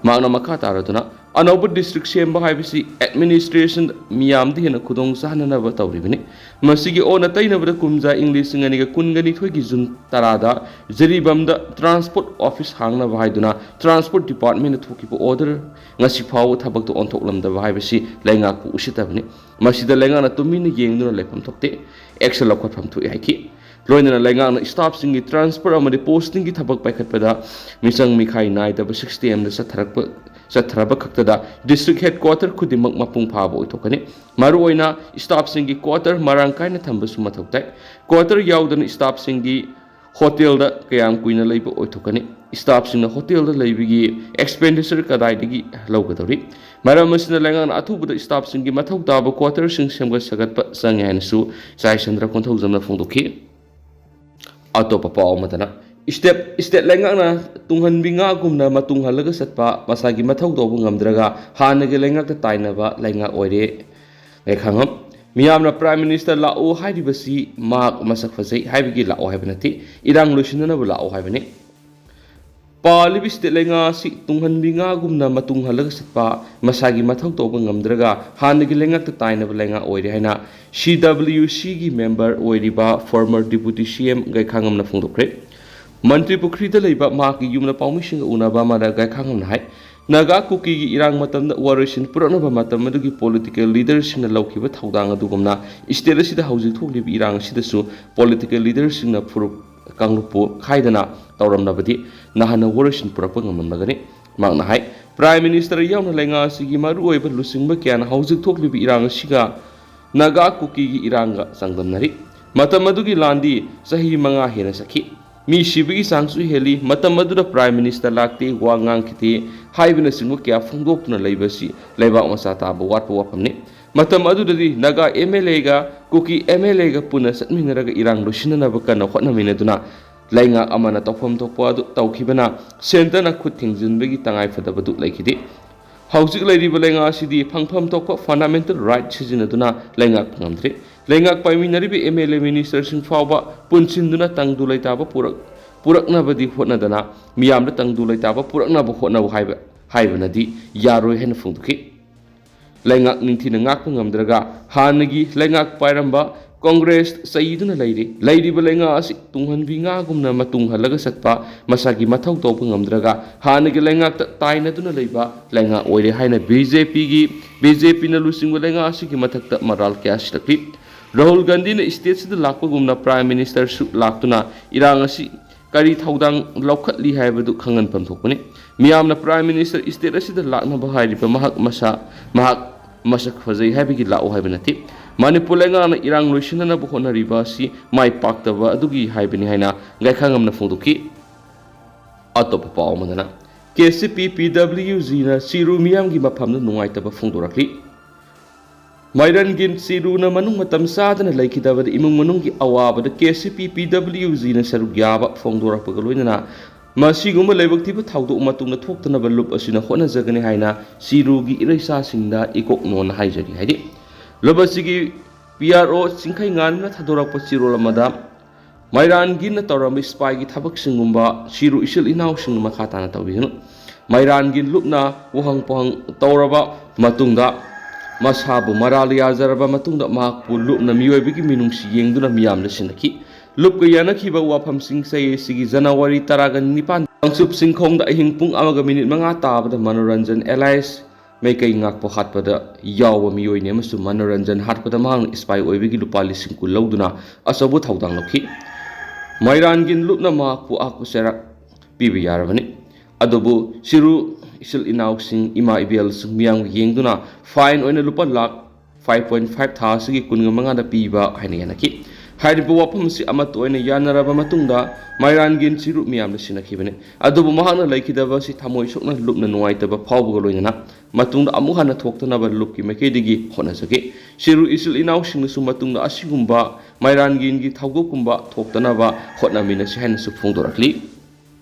ꯃꯍꯥꯛꯅ ꯃꯈꯥ ꯇꯥꯔꯗꯨꯅ, ꯑꯅꯧꯕ district ꯁꯦꯝꯕ ꯍꯥꯏꯕꯁꯤ administration ꯃꯤꯌꯥꯝꯗ ꯍꯦꯟꯅ ꯈꯨꯗꯣꯡ ꯆꯥꯍꯟꯅꯅꯕ ꯇꯧꯔꯤꯕꯅꯤ꯫ ꯃꯁꯤꯒꯤ ꯑꯣꯟꯅ ꯇꯩꯅꯕꯗ ꯀꯨꯝꯖꯥ ꯏꯪ ꯂꯤꯁꯤꯡ ꯑꯅꯤꯒ ꯀꯨꯟꯒ ꯅꯤꯊꯣꯏꯒꯤ June ꯇꯔꯥꯗ ꯖꯤꯔꯤꯕꯥꯝꯗ transport office ꯍꯥꯡꯅꯕ ꯍꯥꯏꯗꯨꯅ transport department ꯅ ꯊꯣꯛꯈꯤꯕ order ꯉꯁꯤ ꯐꯥꯎꯕ ꯊꯕꯛꯇ ꯑꯣꯟꯊꯣꯛꯂꯝꯗꯕ ꯍꯥꯏꯕꯁꯤ ꯂꯩꯉꯥꯛꯄꯨ ꯎꯁꯤꯠꯇꯕꯅꯤ꯫ ꯃꯁꯤꯗ ꯂꯩꯉꯥꯛꯅ ꯇꯨꯃꯤꯟꯅ ꯌꯦꯡꯗꯨꯅ ꯂꯩꯐꯝ ꯊꯣꯛꯇꯦ꯫ Action ꯂꯧꯈꯠꯐꯝ ꯊꯣꯛꯏ ꯍꯥꯏꯈꯤ꯫ ꯂꯣꯏꯅꯅ ꯂꯩꯉꯥꯛꯅ staff ꯁꯤꯡꯒꯤ transfer ꯑꯃꯗꯤ posting ꯒꯤ ꯊꯕꯛ ꯄꯥꯏꯈꯠꯄꯗ ꯃꯤꯆꯪ ꯃꯤꯈꯥꯏ ꯅꯥꯏꯗꯕ six T M ꯗ ꯆꯠꯊꯔꯛꯄ, ꯆꯠꯊꯔꯕ ꯈꯛꯇꯗ district headquarter ꯈꯨꯗꯤꯡꯃꯛ ꯃꯄꯨꯡ ꯐꯥꯕ ꯑꯣꯏꯊꯣꯛꯀꯅꯤ꯫ ꯃꯔꯨꯑꯣꯏꯅ staff ꯁꯤꯡꯒꯤ quarter ꯃꯔꯥꯡ ꯀꯥꯏꯅ ꯊꯝꯕꯁꯨ ꯃꯊꯧ ꯇꯥꯏ꯫ Quarter ꯌꯥꯎꯗꯅ staff ꯁꯤꯡꯒꯤ hotel ꯗ ꯀꯌꯥꯝ ꯀꯨꯏꯅ ꯂꯩꯕ ꯑꯣꯏꯊꯣꯛꯀꯅꯤ? Staff ꯁꯤꯡꯅ hotel ꯗ ꯂꯩꯕꯒꯤ expenditure ꯀꯗꯥꯏꯗꯒꯤ ꯂꯧꯒꯗꯧꯔꯤ? ꯃꯔꯝ ꯑꯁꯤꯅ ꯂꯩꯉꯥꯛꯅ ꯑꯊꯨꯕꯗ staff ꯁꯤꯡꯒꯤ ꯃꯊꯧ ꯇꯥꯕ quarter ꯁꯤꯡ ꯁꯦꯝꯒꯠ ꯁꯥꯒꯠꯄ ꯆꯪꯉꯦ ꯍꯥꯏꯅꯁꯨ ꯆꯥꯏꯁꯟꯗ꯭ꯔ ꯀꯣꯟꯊꯧꯖꯝꯅ ꯐꯣꯡꯗꯣꯛꯈꯤ꯫ ꯑꯇꯣꯞꯄ ꯄꯥꯎ ꯑꯃꯗꯅ, state, state ꯂꯩꯉꯥꯛꯅ ꯇꯨꯡꯍꯟꯕꯤ ꯉꯥꯒꯨꯝꯅ ꯃꯇꯨꯡ ꯍꯜꯂꯒ ꯆꯠꯄ, ꯃꯁꯥꯒꯤ ꯃꯊꯧ ꯇꯧꯕ ꯉꯝꯗ꯭ꯔꯒ ꯍꯥꯟꯅꯒꯤ ꯂꯩꯉꯥꯛꯇ ꯇꯥꯏꯅꯕ ꯂꯩꯉꯥꯛ ꯑꯣꯏꯔꯦ꯫ ꯒꯩꯈꯥꯡꯉꯝ, ꯃꯤꯌꯥꯝꯅ Prime Minister ꯂꯥꯛꯑꯣ ꯍꯥꯏꯔꯤꯕꯁꯤ ꯃꯍꯥꯛ ꯃꯁꯛ ꯐꯖꯩ ꯍꯥꯏꯕꯒꯤ ꯂꯥꯛꯑꯣ ꯍꯥꯏꯕ ꯅꯠꯇꯦ, ꯏꯔꯥꯡ ꯂꯣꯏꯁꯤꯟꯅꯅꯕ ꯂꯥꯛꯑꯣ ꯍꯥꯏꯕꯅꯤ꯫ ꯄꯥꯜꯂꯤꯕ state ꯂꯩꯉꯥꯛ ꯑꯁꯤ ꯇꯨꯡꯍꯟꯕꯤ ꯉꯥꯒꯨꯝꯅ ꯃꯇꯨꯡ ꯍꯜꯂꯒ ꯆꯠꯄ, ꯃꯁꯥꯒꯤ ꯃꯊꯧ ꯇꯧꯕ ꯉꯝꯗ꯭ꯔꯒ ꯍꯥꯟꯅꯒꯤ ꯂꯩꯉꯥꯛꯇ ꯇꯥꯏꯅꯕ ꯂꯩꯉꯥꯛ ꯑꯣꯏꯔꯦ ꯍꯥꯏꯅ C W C ꯒꯤ member ꯑꯣꯏꯔꯤꯕ former Deputy C M ꯒꯩꯈꯥꯡꯉꯝꯅ ꯐꯣꯡꯗꯣꯛꯈ꯭ꯔꯦ꯫ ꯃꯟꯇ꯭ꯔꯤ ꯄꯨꯈ꯭ꯔꯤꯗ ꯂꯩꯕ ꯃꯍꯥꯛꯀꯤ ꯌꯨꯝꯗ ꯄꯥꯎꯃꯤꯁꯤꯡꯒ ꯎꯅꯕ ꯑꯃꯗ ꯒꯩꯈꯥꯡꯉꯝꯅ ꯍꯥꯏ, ꯅꯥꯒꯥ ꯀꯨꯀꯤꯒꯤ ꯏꯔꯥꯡ ꯃꯇꯝꯗ ꯋꯥꯔꯣꯏꯁꯤꯟ ꯄꯨꯔꯛꯅꯕ ꯃꯇꯝ ꯑꯗꯨꯒꯤ ꯄꯣꯂꯤꯇꯤꯀꯦꯜ ꯂꯤꯗꯔꯁꯤꯡꯅ ꯂꯧꯈꯤꯕ ꯊꯧꯗꯥꯡ ꯑꯗꯨꯒꯨꯝꯅ ꯁ꯭ꯇꯦꯠ ꯑꯁꯤꯗ ꯍꯧꯖꯤꯛ ꯊꯣꯛꯂꯤꯕ ꯏꯔꯥꯡ ꯑꯁꯤꯗꯁꯨ ꯄꯣꯂꯤꯇꯤꯀꯦꯜ ꯂꯤꯗꯔꯁꯤꯡꯅ ꯐꯨꯔꯨꯞ ꯀꯥꯡꯂꯨꯞꯄꯨ ꯈꯥꯏꯗꯅ ꯇꯧꯔꯝꯂꯕꯗꯤ ꯅꯍꯥꯟꯅ ꯋꯥꯔꯣꯏꯁꯤꯟ ꯄꯨꯔꯛꯄ ꯉꯝꯂꯝꯂꯒꯅꯤ꯫ ꯃꯍꯥꯛꯅ ꯍꯥꯏ, ꯄ꯭ꯔꯥꯏꯝ ꯃꯤꯅꯤꯁꯇꯔ ꯌꯥꯎꯅ ꯂꯩꯉꯥꯛ ꯑꯁꯤꯒꯤ ꯃꯔꯨꯑꯣꯏꯕ ꯂꯨꯆꯤꯡꯕ ꯀꯌꯥꯅ ꯍꯧꯖꯤꯛ ꯊꯣꯛꯂꯤꯕ ꯏꯔꯥꯡ ꯑꯁꯤꯒ ꯅꯥꯒꯥ ꯀꯨꯀꯤꯒꯤ ꯏꯔꯥꯡꯒ ꯆꯥꯡꯗꯝꯅꯔꯤ꯫ ꯃꯇꯝ ꯑꯗꯨꯒꯤ ꯂꯥꯟꯗꯤ ꯆꯍꯤ ꯃꯉꯥ ꯍꯦꯟꯅ ꯆꯠꯈꯤ꯫ ꯃꯤ ꯁꯤꯕꯒꯤ ꯆꯥꯡꯁꯨ ꯍꯦꯜꯂꯤ꯫ ꯃꯇꯝ ꯑꯗꯨꯗ ꯄ꯭ꯔꯥꯏꯝ ꯃꯤꯅꯤꯁꯇꯔ ꯂꯥꯛꯇꯦ, ꯋꯥ ꯉꯥꯡꯈꯤꯗꯦ ꯍꯥꯏꯕꯅꯆꯤꯡꯕ ꯀꯌꯥ ꯐꯣꯡꯗꯣꯛꯇꯨꯅ ꯂꯩꯕ ꯑꯁꯤ ꯂꯩꯕꯥꯛ ꯃꯆꯥ ꯇꯥꯕ ꯋꯥꯠꯄ ꯋꯥꯐꯝꯅꯤ꯫ ꯃꯇꯝ ꯑꯗꯨꯗꯗꯤ ꯅꯥꯒꯥ ꯑꯦꯝ ꯑꯦꯜ ꯑꯦꯒ ꯀꯨꯀꯤ ꯑꯦꯝ ꯑꯦꯜ ꯑꯦꯒ ꯄꯨꯟꯅ ꯆꯠꯃꯤꯟꯅꯔꯒ ꯏꯔꯥꯡ ꯂꯣꯏꯁꯤꯟꯅꯅꯕ ꯀꯟꯅ ꯍꯣꯠꯅꯃꯤꯟꯅꯗꯨꯅ ꯂꯩꯉꯥꯛ ꯑꯃꯅ ꯇꯧꯐꯝ ꯊꯣꯛꯄ ꯑꯗꯨ ꯇꯧꯈꯤꯕꯅ ꯁꯦꯟꯇꯔꯅ ꯈꯨꯠ ꯊꯤꯡꯖꯤꯟꯕꯒꯤ ꯇꯉꯥꯏꯐꯗꯕꯗꯨ ꯂꯩꯈꯤꯗꯦ꯫ ꯍꯧꯖꯤꯛ ꯂꯩꯔꯤꯕ ꯂꯩꯉꯥꯛ ꯑꯁꯤꯗꯤ ꯐꯪꯐꯝ ꯊꯣꯛꯄ ꯐꯟꯗꯥꯃꯦꯟꯇꯦꯜ ꯔꯥꯏꯠ ꯁꯤꯖꯤꯟꯅꯗꯨꯅ ꯂꯩꯉꯥꯛꯄ ꯉꯝꯗ꯭ꯔꯦ꯫ ꯂꯩꯉꯥꯛ ꯄꯥꯏꯃꯤꯟꯅꯔꯤꯕ ꯑꯦꯝ ꯑꯦꯜ ꯑꯦ ꯃꯤꯅꯤꯁꯇꯔꯁꯤꯡ ꯐꯥꯎꯕ ꯄꯨꯟꯁꯤꯟꯗꯨꯅ ꯇꯪꯗꯨ ꯂꯩꯇꯥꯕ ꯄꯨꯔꯛ-, ꯄꯨꯔꯛꯅꯕꯗꯤ ꯍꯣꯠꯅꯗꯅ ꯃꯤꯌꯥꯝꯗ ꯇꯪꯗꯨ ꯂꯩꯇꯥꯕ ꯄꯨꯔꯛꯅꯕ ꯍꯣꯠꯅꯧ ꯍꯥꯏꯕ, ꯍꯥꯏꯕꯅꯗꯤ ꯌꯥꯔꯣꯏ ꯍꯥꯏꯅ ꯐꯣꯡꯗꯣꯛꯈꯤ꯫ ꯂꯩꯉꯥꯛ ꯅꯤꯡꯊꯤꯅ ꯉꯥꯛꯄ ꯉꯝꯗ꯭ꯔꯒ ꯍꯥꯟꯅꯒꯤ ꯂꯩꯉꯥꯛ ꯄꯥꯏꯔꯝꯕ ꯀꯣꯡꯒ꯭ꯔꯦꯁ ꯆꯩꯗꯨꯅ ꯂꯩꯔꯤ꯫ ꯂꯩꯔꯤꯕ ꯂꯩꯉꯥꯛ ꯑꯁꯤ ꯇꯨꯡꯍꯟꯕꯤ ꯉꯥꯒꯨꯝꯅ ꯃꯇꯨꯡ ꯍꯜꯂꯒ ꯆꯠꯄ, ꯃꯁꯥꯒꯤ ꯃꯊꯧ ꯇꯧꯕ ꯉꯝꯗ꯭ꯔꯒ ꯍꯥꯟꯅꯒꯤ ꯂꯩꯉꯥꯛꯇ ꯇꯥꯏꯅꯗꯨꯅ ꯂꯩꯕ ꯂꯩꯉꯥꯛ ꯑꯣꯏꯔꯦ ꯍꯥꯏꯅ ꯕꯤ ꯖꯦ ꯄꯤꯒꯤ, ꯕꯤ ꯖꯦ ꯄꯤꯅ ꯂꯨꯆꯤꯡꯕ ꯂꯩꯉꯥꯛ ꯑꯁꯤꯒꯤ ꯃꯊꯛꯇ ꯃꯔꯥꯜ ꯀꯌꯥ ꯁꯤꯔꯛꯂꯤ꯫ ꯔꯥꯍꯨꯜ ꯒꯥꯟꯙꯤꯅ ꯁ꯭ꯇꯦꯠꯁꯤꯗ ꯂꯥꯛꯄꯒꯨꯝꯅ ꯄ꯭ꯔꯥꯏꯝ ꯃꯤꯅꯤꯁꯇꯔꯁꯨ ꯂꯥꯛꯇꯨꯅ ꯏꯔꯥꯡ ꯑꯁꯤ ꯀꯔꯤ ꯊꯧꯗꯥꯡ ꯂꯧꯈꯠꯂꯤ ꯍꯥꯏꯕꯗꯨ ꯈꯪꯍꯟꯐꯝ ꯊꯣꯛꯄꯅꯤ꯫ ꯃꯤꯌꯥꯝꯅ ꯄ꯭ꯔꯥꯏꯝ ꯃꯤꯅꯤꯁꯇꯔ ꯁ꯭ꯇꯦꯠ ꯑꯁꯤꯗ ꯂꯥꯛꯅꯕ ꯍꯥꯏꯔꯤꯕ ꯃꯍꯥꯛ ꯃꯁꯥ, ꯃꯍꯥꯛ ꯃꯁꯛ ꯐꯖꯩ ꯍꯥꯏꯕꯒꯤ ꯂꯥꯛꯎ ꯍꯥꯏꯕ ꯅꯠꯇꯦ꯫ ꯃꯅꯤꯄꯨꯔ ꯂꯩꯉꯥꯛꯅ ꯏꯔꯥꯡ ꯂꯣꯏꯁꯤꯟꯅꯅꯕ ꯍꯣꯠꯅꯔꯤꯕ ꯑꯁꯤ ꯃꯥꯏ ꯄꯥꯛꯇꯕ ꯑꯗꯨꯒꯤ ꯍꯥꯏꯕꯅꯤ ꯍꯥꯏꯅ ꯒꯥꯏꯈꯥꯉꯝꯅ ꯐꯣꯡꯗꯣꯛꯈꯤ꯫ ꯑꯇꯣꯞꯄ ꯄꯥꯎ ꯑꯃꯗꯅ, ꯀꯦ ꯁꯤ ꯄꯤ ꯄꯤ ꯗꯕ꯭ꯂꯤꯎ ꯖꯤꯅ ꯆꯤꯔꯨ ꯃꯤꯌꯥꯝꯒꯤ ꯃꯐꯝꯗ ꯅꯨꯡꯉꯥꯏꯇꯕ ꯐꯣꯡꯗꯣꯔꯛꯂꯤ꯫ ꯃꯥꯏꯔꯟꯒꯤꯟ ꯆꯤꯔꯨꯅ ꯃꯅꯨꯡ ꯃꯇꯝ ꯆꯥꯗꯅ ꯂꯩꯈꯤꯗꯕꯗ ꯏꯃꯨꯡ ꯃꯅꯨꯡꯒꯤ ꯑꯋꯥꯕꯗ ꯀꯦ ꯁꯤ ꯄꯤ ꯄꯤ ꯗꯕ꯭ꯂꯤꯎ ꯖꯤꯅ ꯁꯔꯨꯛ ꯌꯥꯕ ꯐꯣꯡꯗꯣꯔꯛꯄꯒ ꯂꯣꯏꯅꯅ ꯃꯁꯤꯒꯨꯝꯕ ꯂꯥꯏꯕꯛ ꯊꯤꯕ ꯊꯧꯗꯣꯛ ꯃꯇꯨꯡꯗ ꯊꯣꯛꯇꯅꯕ ꯂꯨꯞ ꯑꯁꯤꯅ ꯍꯣꯠꯅꯖꯒꯅꯤ ꯍꯥꯏꯅ ꯆꯤꯔꯨꯒꯤ ꯏꯔꯩꯆꯥꯁꯤꯡꯗ ꯏꯀꯣꯛꯅꯣꯅ ꯍꯥꯏꯖꯔꯤ ꯍꯥꯏꯔꯤ꯫ ꯂꯨꯞ ꯑꯁꯤꯒꯤ ꯄꯤ ꯑꯥꯔ ꯑꯣ ꯆꯤꯡꯈꯩ ꯉꯥꯟꯕꯅ ꯊꯥꯗꯣꯔꯛꯄ ꯆꯤꯔꯣꯜ ꯑꯃꯗ ꯃꯥꯏꯔꯥꯟꯒꯤꯟꯅ ꯇꯧꯔꯝꯕ ꯏꯁꯄꯥꯏꯒꯤ ꯊꯕꯛꯁꯤꯡꯒꯨꯝꯕ ꯆꯤꯔꯨ ꯏꯆꯤꯜ ꯏꯅꯥꯎꯁꯤꯡꯅ ꯃꯈꯥ ꯇꯥꯅ ꯇꯧꯕꯤꯒꯅꯨ꯫ ꯃꯥꯏꯔꯥꯟꯒꯤꯟ ꯂꯨꯞꯅ ꯋꯥꯍꯪ ꯄꯥꯎꯍꯪ ꯇꯧꯔꯕ ꯃꯇꯨꯡꯗ, ꯃꯁꯥꯕꯨ ꯃꯔꯥꯜ ꯌꯥꯖꯔꯕ ꯃꯇꯨꯡꯗ ꯃꯍꯥꯛꯄꯨ ꯂꯨꯞꯅ ꯃꯤꯑꯣꯏꯕꯒꯤ ꯃꯤꯅꯨꯡꯁꯤ ꯌꯦꯡꯗꯨꯅ ꯃꯤꯌꯥꯝꯗ ꯁꯤꯟꯅꯈꯤ꯫ ꯂꯨꯞꯀ ꯌꯥꯅꯈꯤꯕ ꯋꯥꯐꯝꯁꯤꯡ ꯆꯍꯤ ꯑꯁꯤꯒꯤ ꯖꯅꯋꯥꯔꯤ ꯇꯔꯥꯒ ꯅꯤꯄꯥꯟ ꯀꯥꯡꯆꯨꯞ ꯆꯤꯡꯈꯣꯡꯗ ꯑꯍꯤꯡ ꯄꯨꯡ ꯑꯃꯒ ꯃꯤꯅꯤꯠ ꯃꯉꯥ ꯇꯥꯕꯗ ꯃꯅꯣꯔꯟꯖꯟ ꯑꯦꯂꯥꯏꯁ ꯃꯩꯀꯩ ꯉꯥꯛꯄ ꯍꯥꯠꯄꯗ ꯌꯥꯎꯕ ꯃꯤꯑꯣꯏꯅꯤ ꯑꯃꯁꯨꯡ ꯃꯅꯣꯔꯟꯖꯟ ꯍꯥꯠꯄꯗ ꯃꯍꯥꯛꯅ ꯏꯁꯄꯥꯏ ꯑꯣꯏꯕꯒꯤ ꯂꯨꯄꯥ ꯂꯤꯁꯤꯡ ꯀꯨꯟ ꯂꯧꯗꯨꯅ ꯑꯆꯧꯕ ꯊꯧꯗꯥꯡ ꯂꯧꯈꯤ꯫ ꯃꯩꯔꯥꯟꯒꯤꯟ ꯂꯨꯞꯅ ꯃꯍꯥꯛꯄꯨ ꯑꯥꯛꯄ ꯆꯩꯔꯥꯛ ꯄꯤꯕ ꯌꯥꯔꯕꯅꯤ꯫ ꯑꯗꯨꯕꯨ ꯆꯤꯔꯨ ꯏꯆꯤꯜ ꯏꯅꯥꯎꯁꯤꯡ, ꯏꯃꯥ ꯏꯕꯦꯜꯁꯤꯡ ꯃꯤꯌꯥꯝꯒ ꯌꯦꯡꯗꯨꯅ ꯐꯥꯏꯟ ꯑꯣꯏꯅ ꯂꯨꯄꯥ ꯂꯥꯈ ꯐꯥꯏꯚ ꯄꯣꯏꯟ ꯐꯥꯏꯚ ꯊꯥ ꯑꯁꯤꯒꯤ ꯀꯨꯟꯒ ꯃꯉꯥꯗ ꯄꯤꯕ ꯍꯥꯏꯅ ꯌꯥꯅꯈꯤ꯫ ꯍꯥꯏꯔꯤꯕ ꯋꯥꯐꯝ ꯑꯁꯤ ꯑꯃꯠꯇ ꯑꯣꯏꯅ ꯌꯥꯅꯔꯕ ꯃꯇꯨꯡꯗ ꯃꯩꯔꯥꯟꯒꯤꯟ ꯆꯤꯔꯨ ꯃꯤꯌꯥꯝꯅ ꯁꯤꯟꯅꯈꯤꯕꯅꯤ꯫ ꯑꯗꯨꯕꯨ ꯃꯍꯥꯛꯅ ꯂꯩꯈꯤꯗꯕ ꯑꯁꯤ ꯊꯃꯣꯏ ꯁꯣꯛꯅ ꯂꯨꯞꯅ ꯅꯨꯡꯉꯥꯏꯇꯕ ꯐꯥꯎꯕꯒ ꯂꯣꯏꯅꯅ ꯃꯇꯨꯡꯗ ꯑꯃꯨꯛ ꯍꯟꯅ ꯊꯣꯛꯇꯅꯕ ꯂꯨꯞꯀꯤ ꯃꯥꯏꯀꯩꯗꯒꯤ ꯍꯣꯠꯅꯖꯒꯦ꯫ ꯆꯤꯔꯨ ꯏꯆꯤꯜ ꯏꯅꯥꯎꯁꯤꯡꯅꯁꯨ ꯃꯇꯨꯡꯗ ꯑꯁꯤꯒꯨꯝꯕ ꯃꯩꯔꯥꯟꯒꯤꯟꯒꯤ ꯊꯧꯗꯣꯛꯀꯨꯝꯕ ꯊꯣꯛꯇꯅꯕ ꯍꯣꯠꯅꯃꯤꯟꯅꯁꯤ ꯍꯥꯏꯅꯁꯨ ꯐꯣꯡꯗꯣꯔꯛꯂꯤ꯫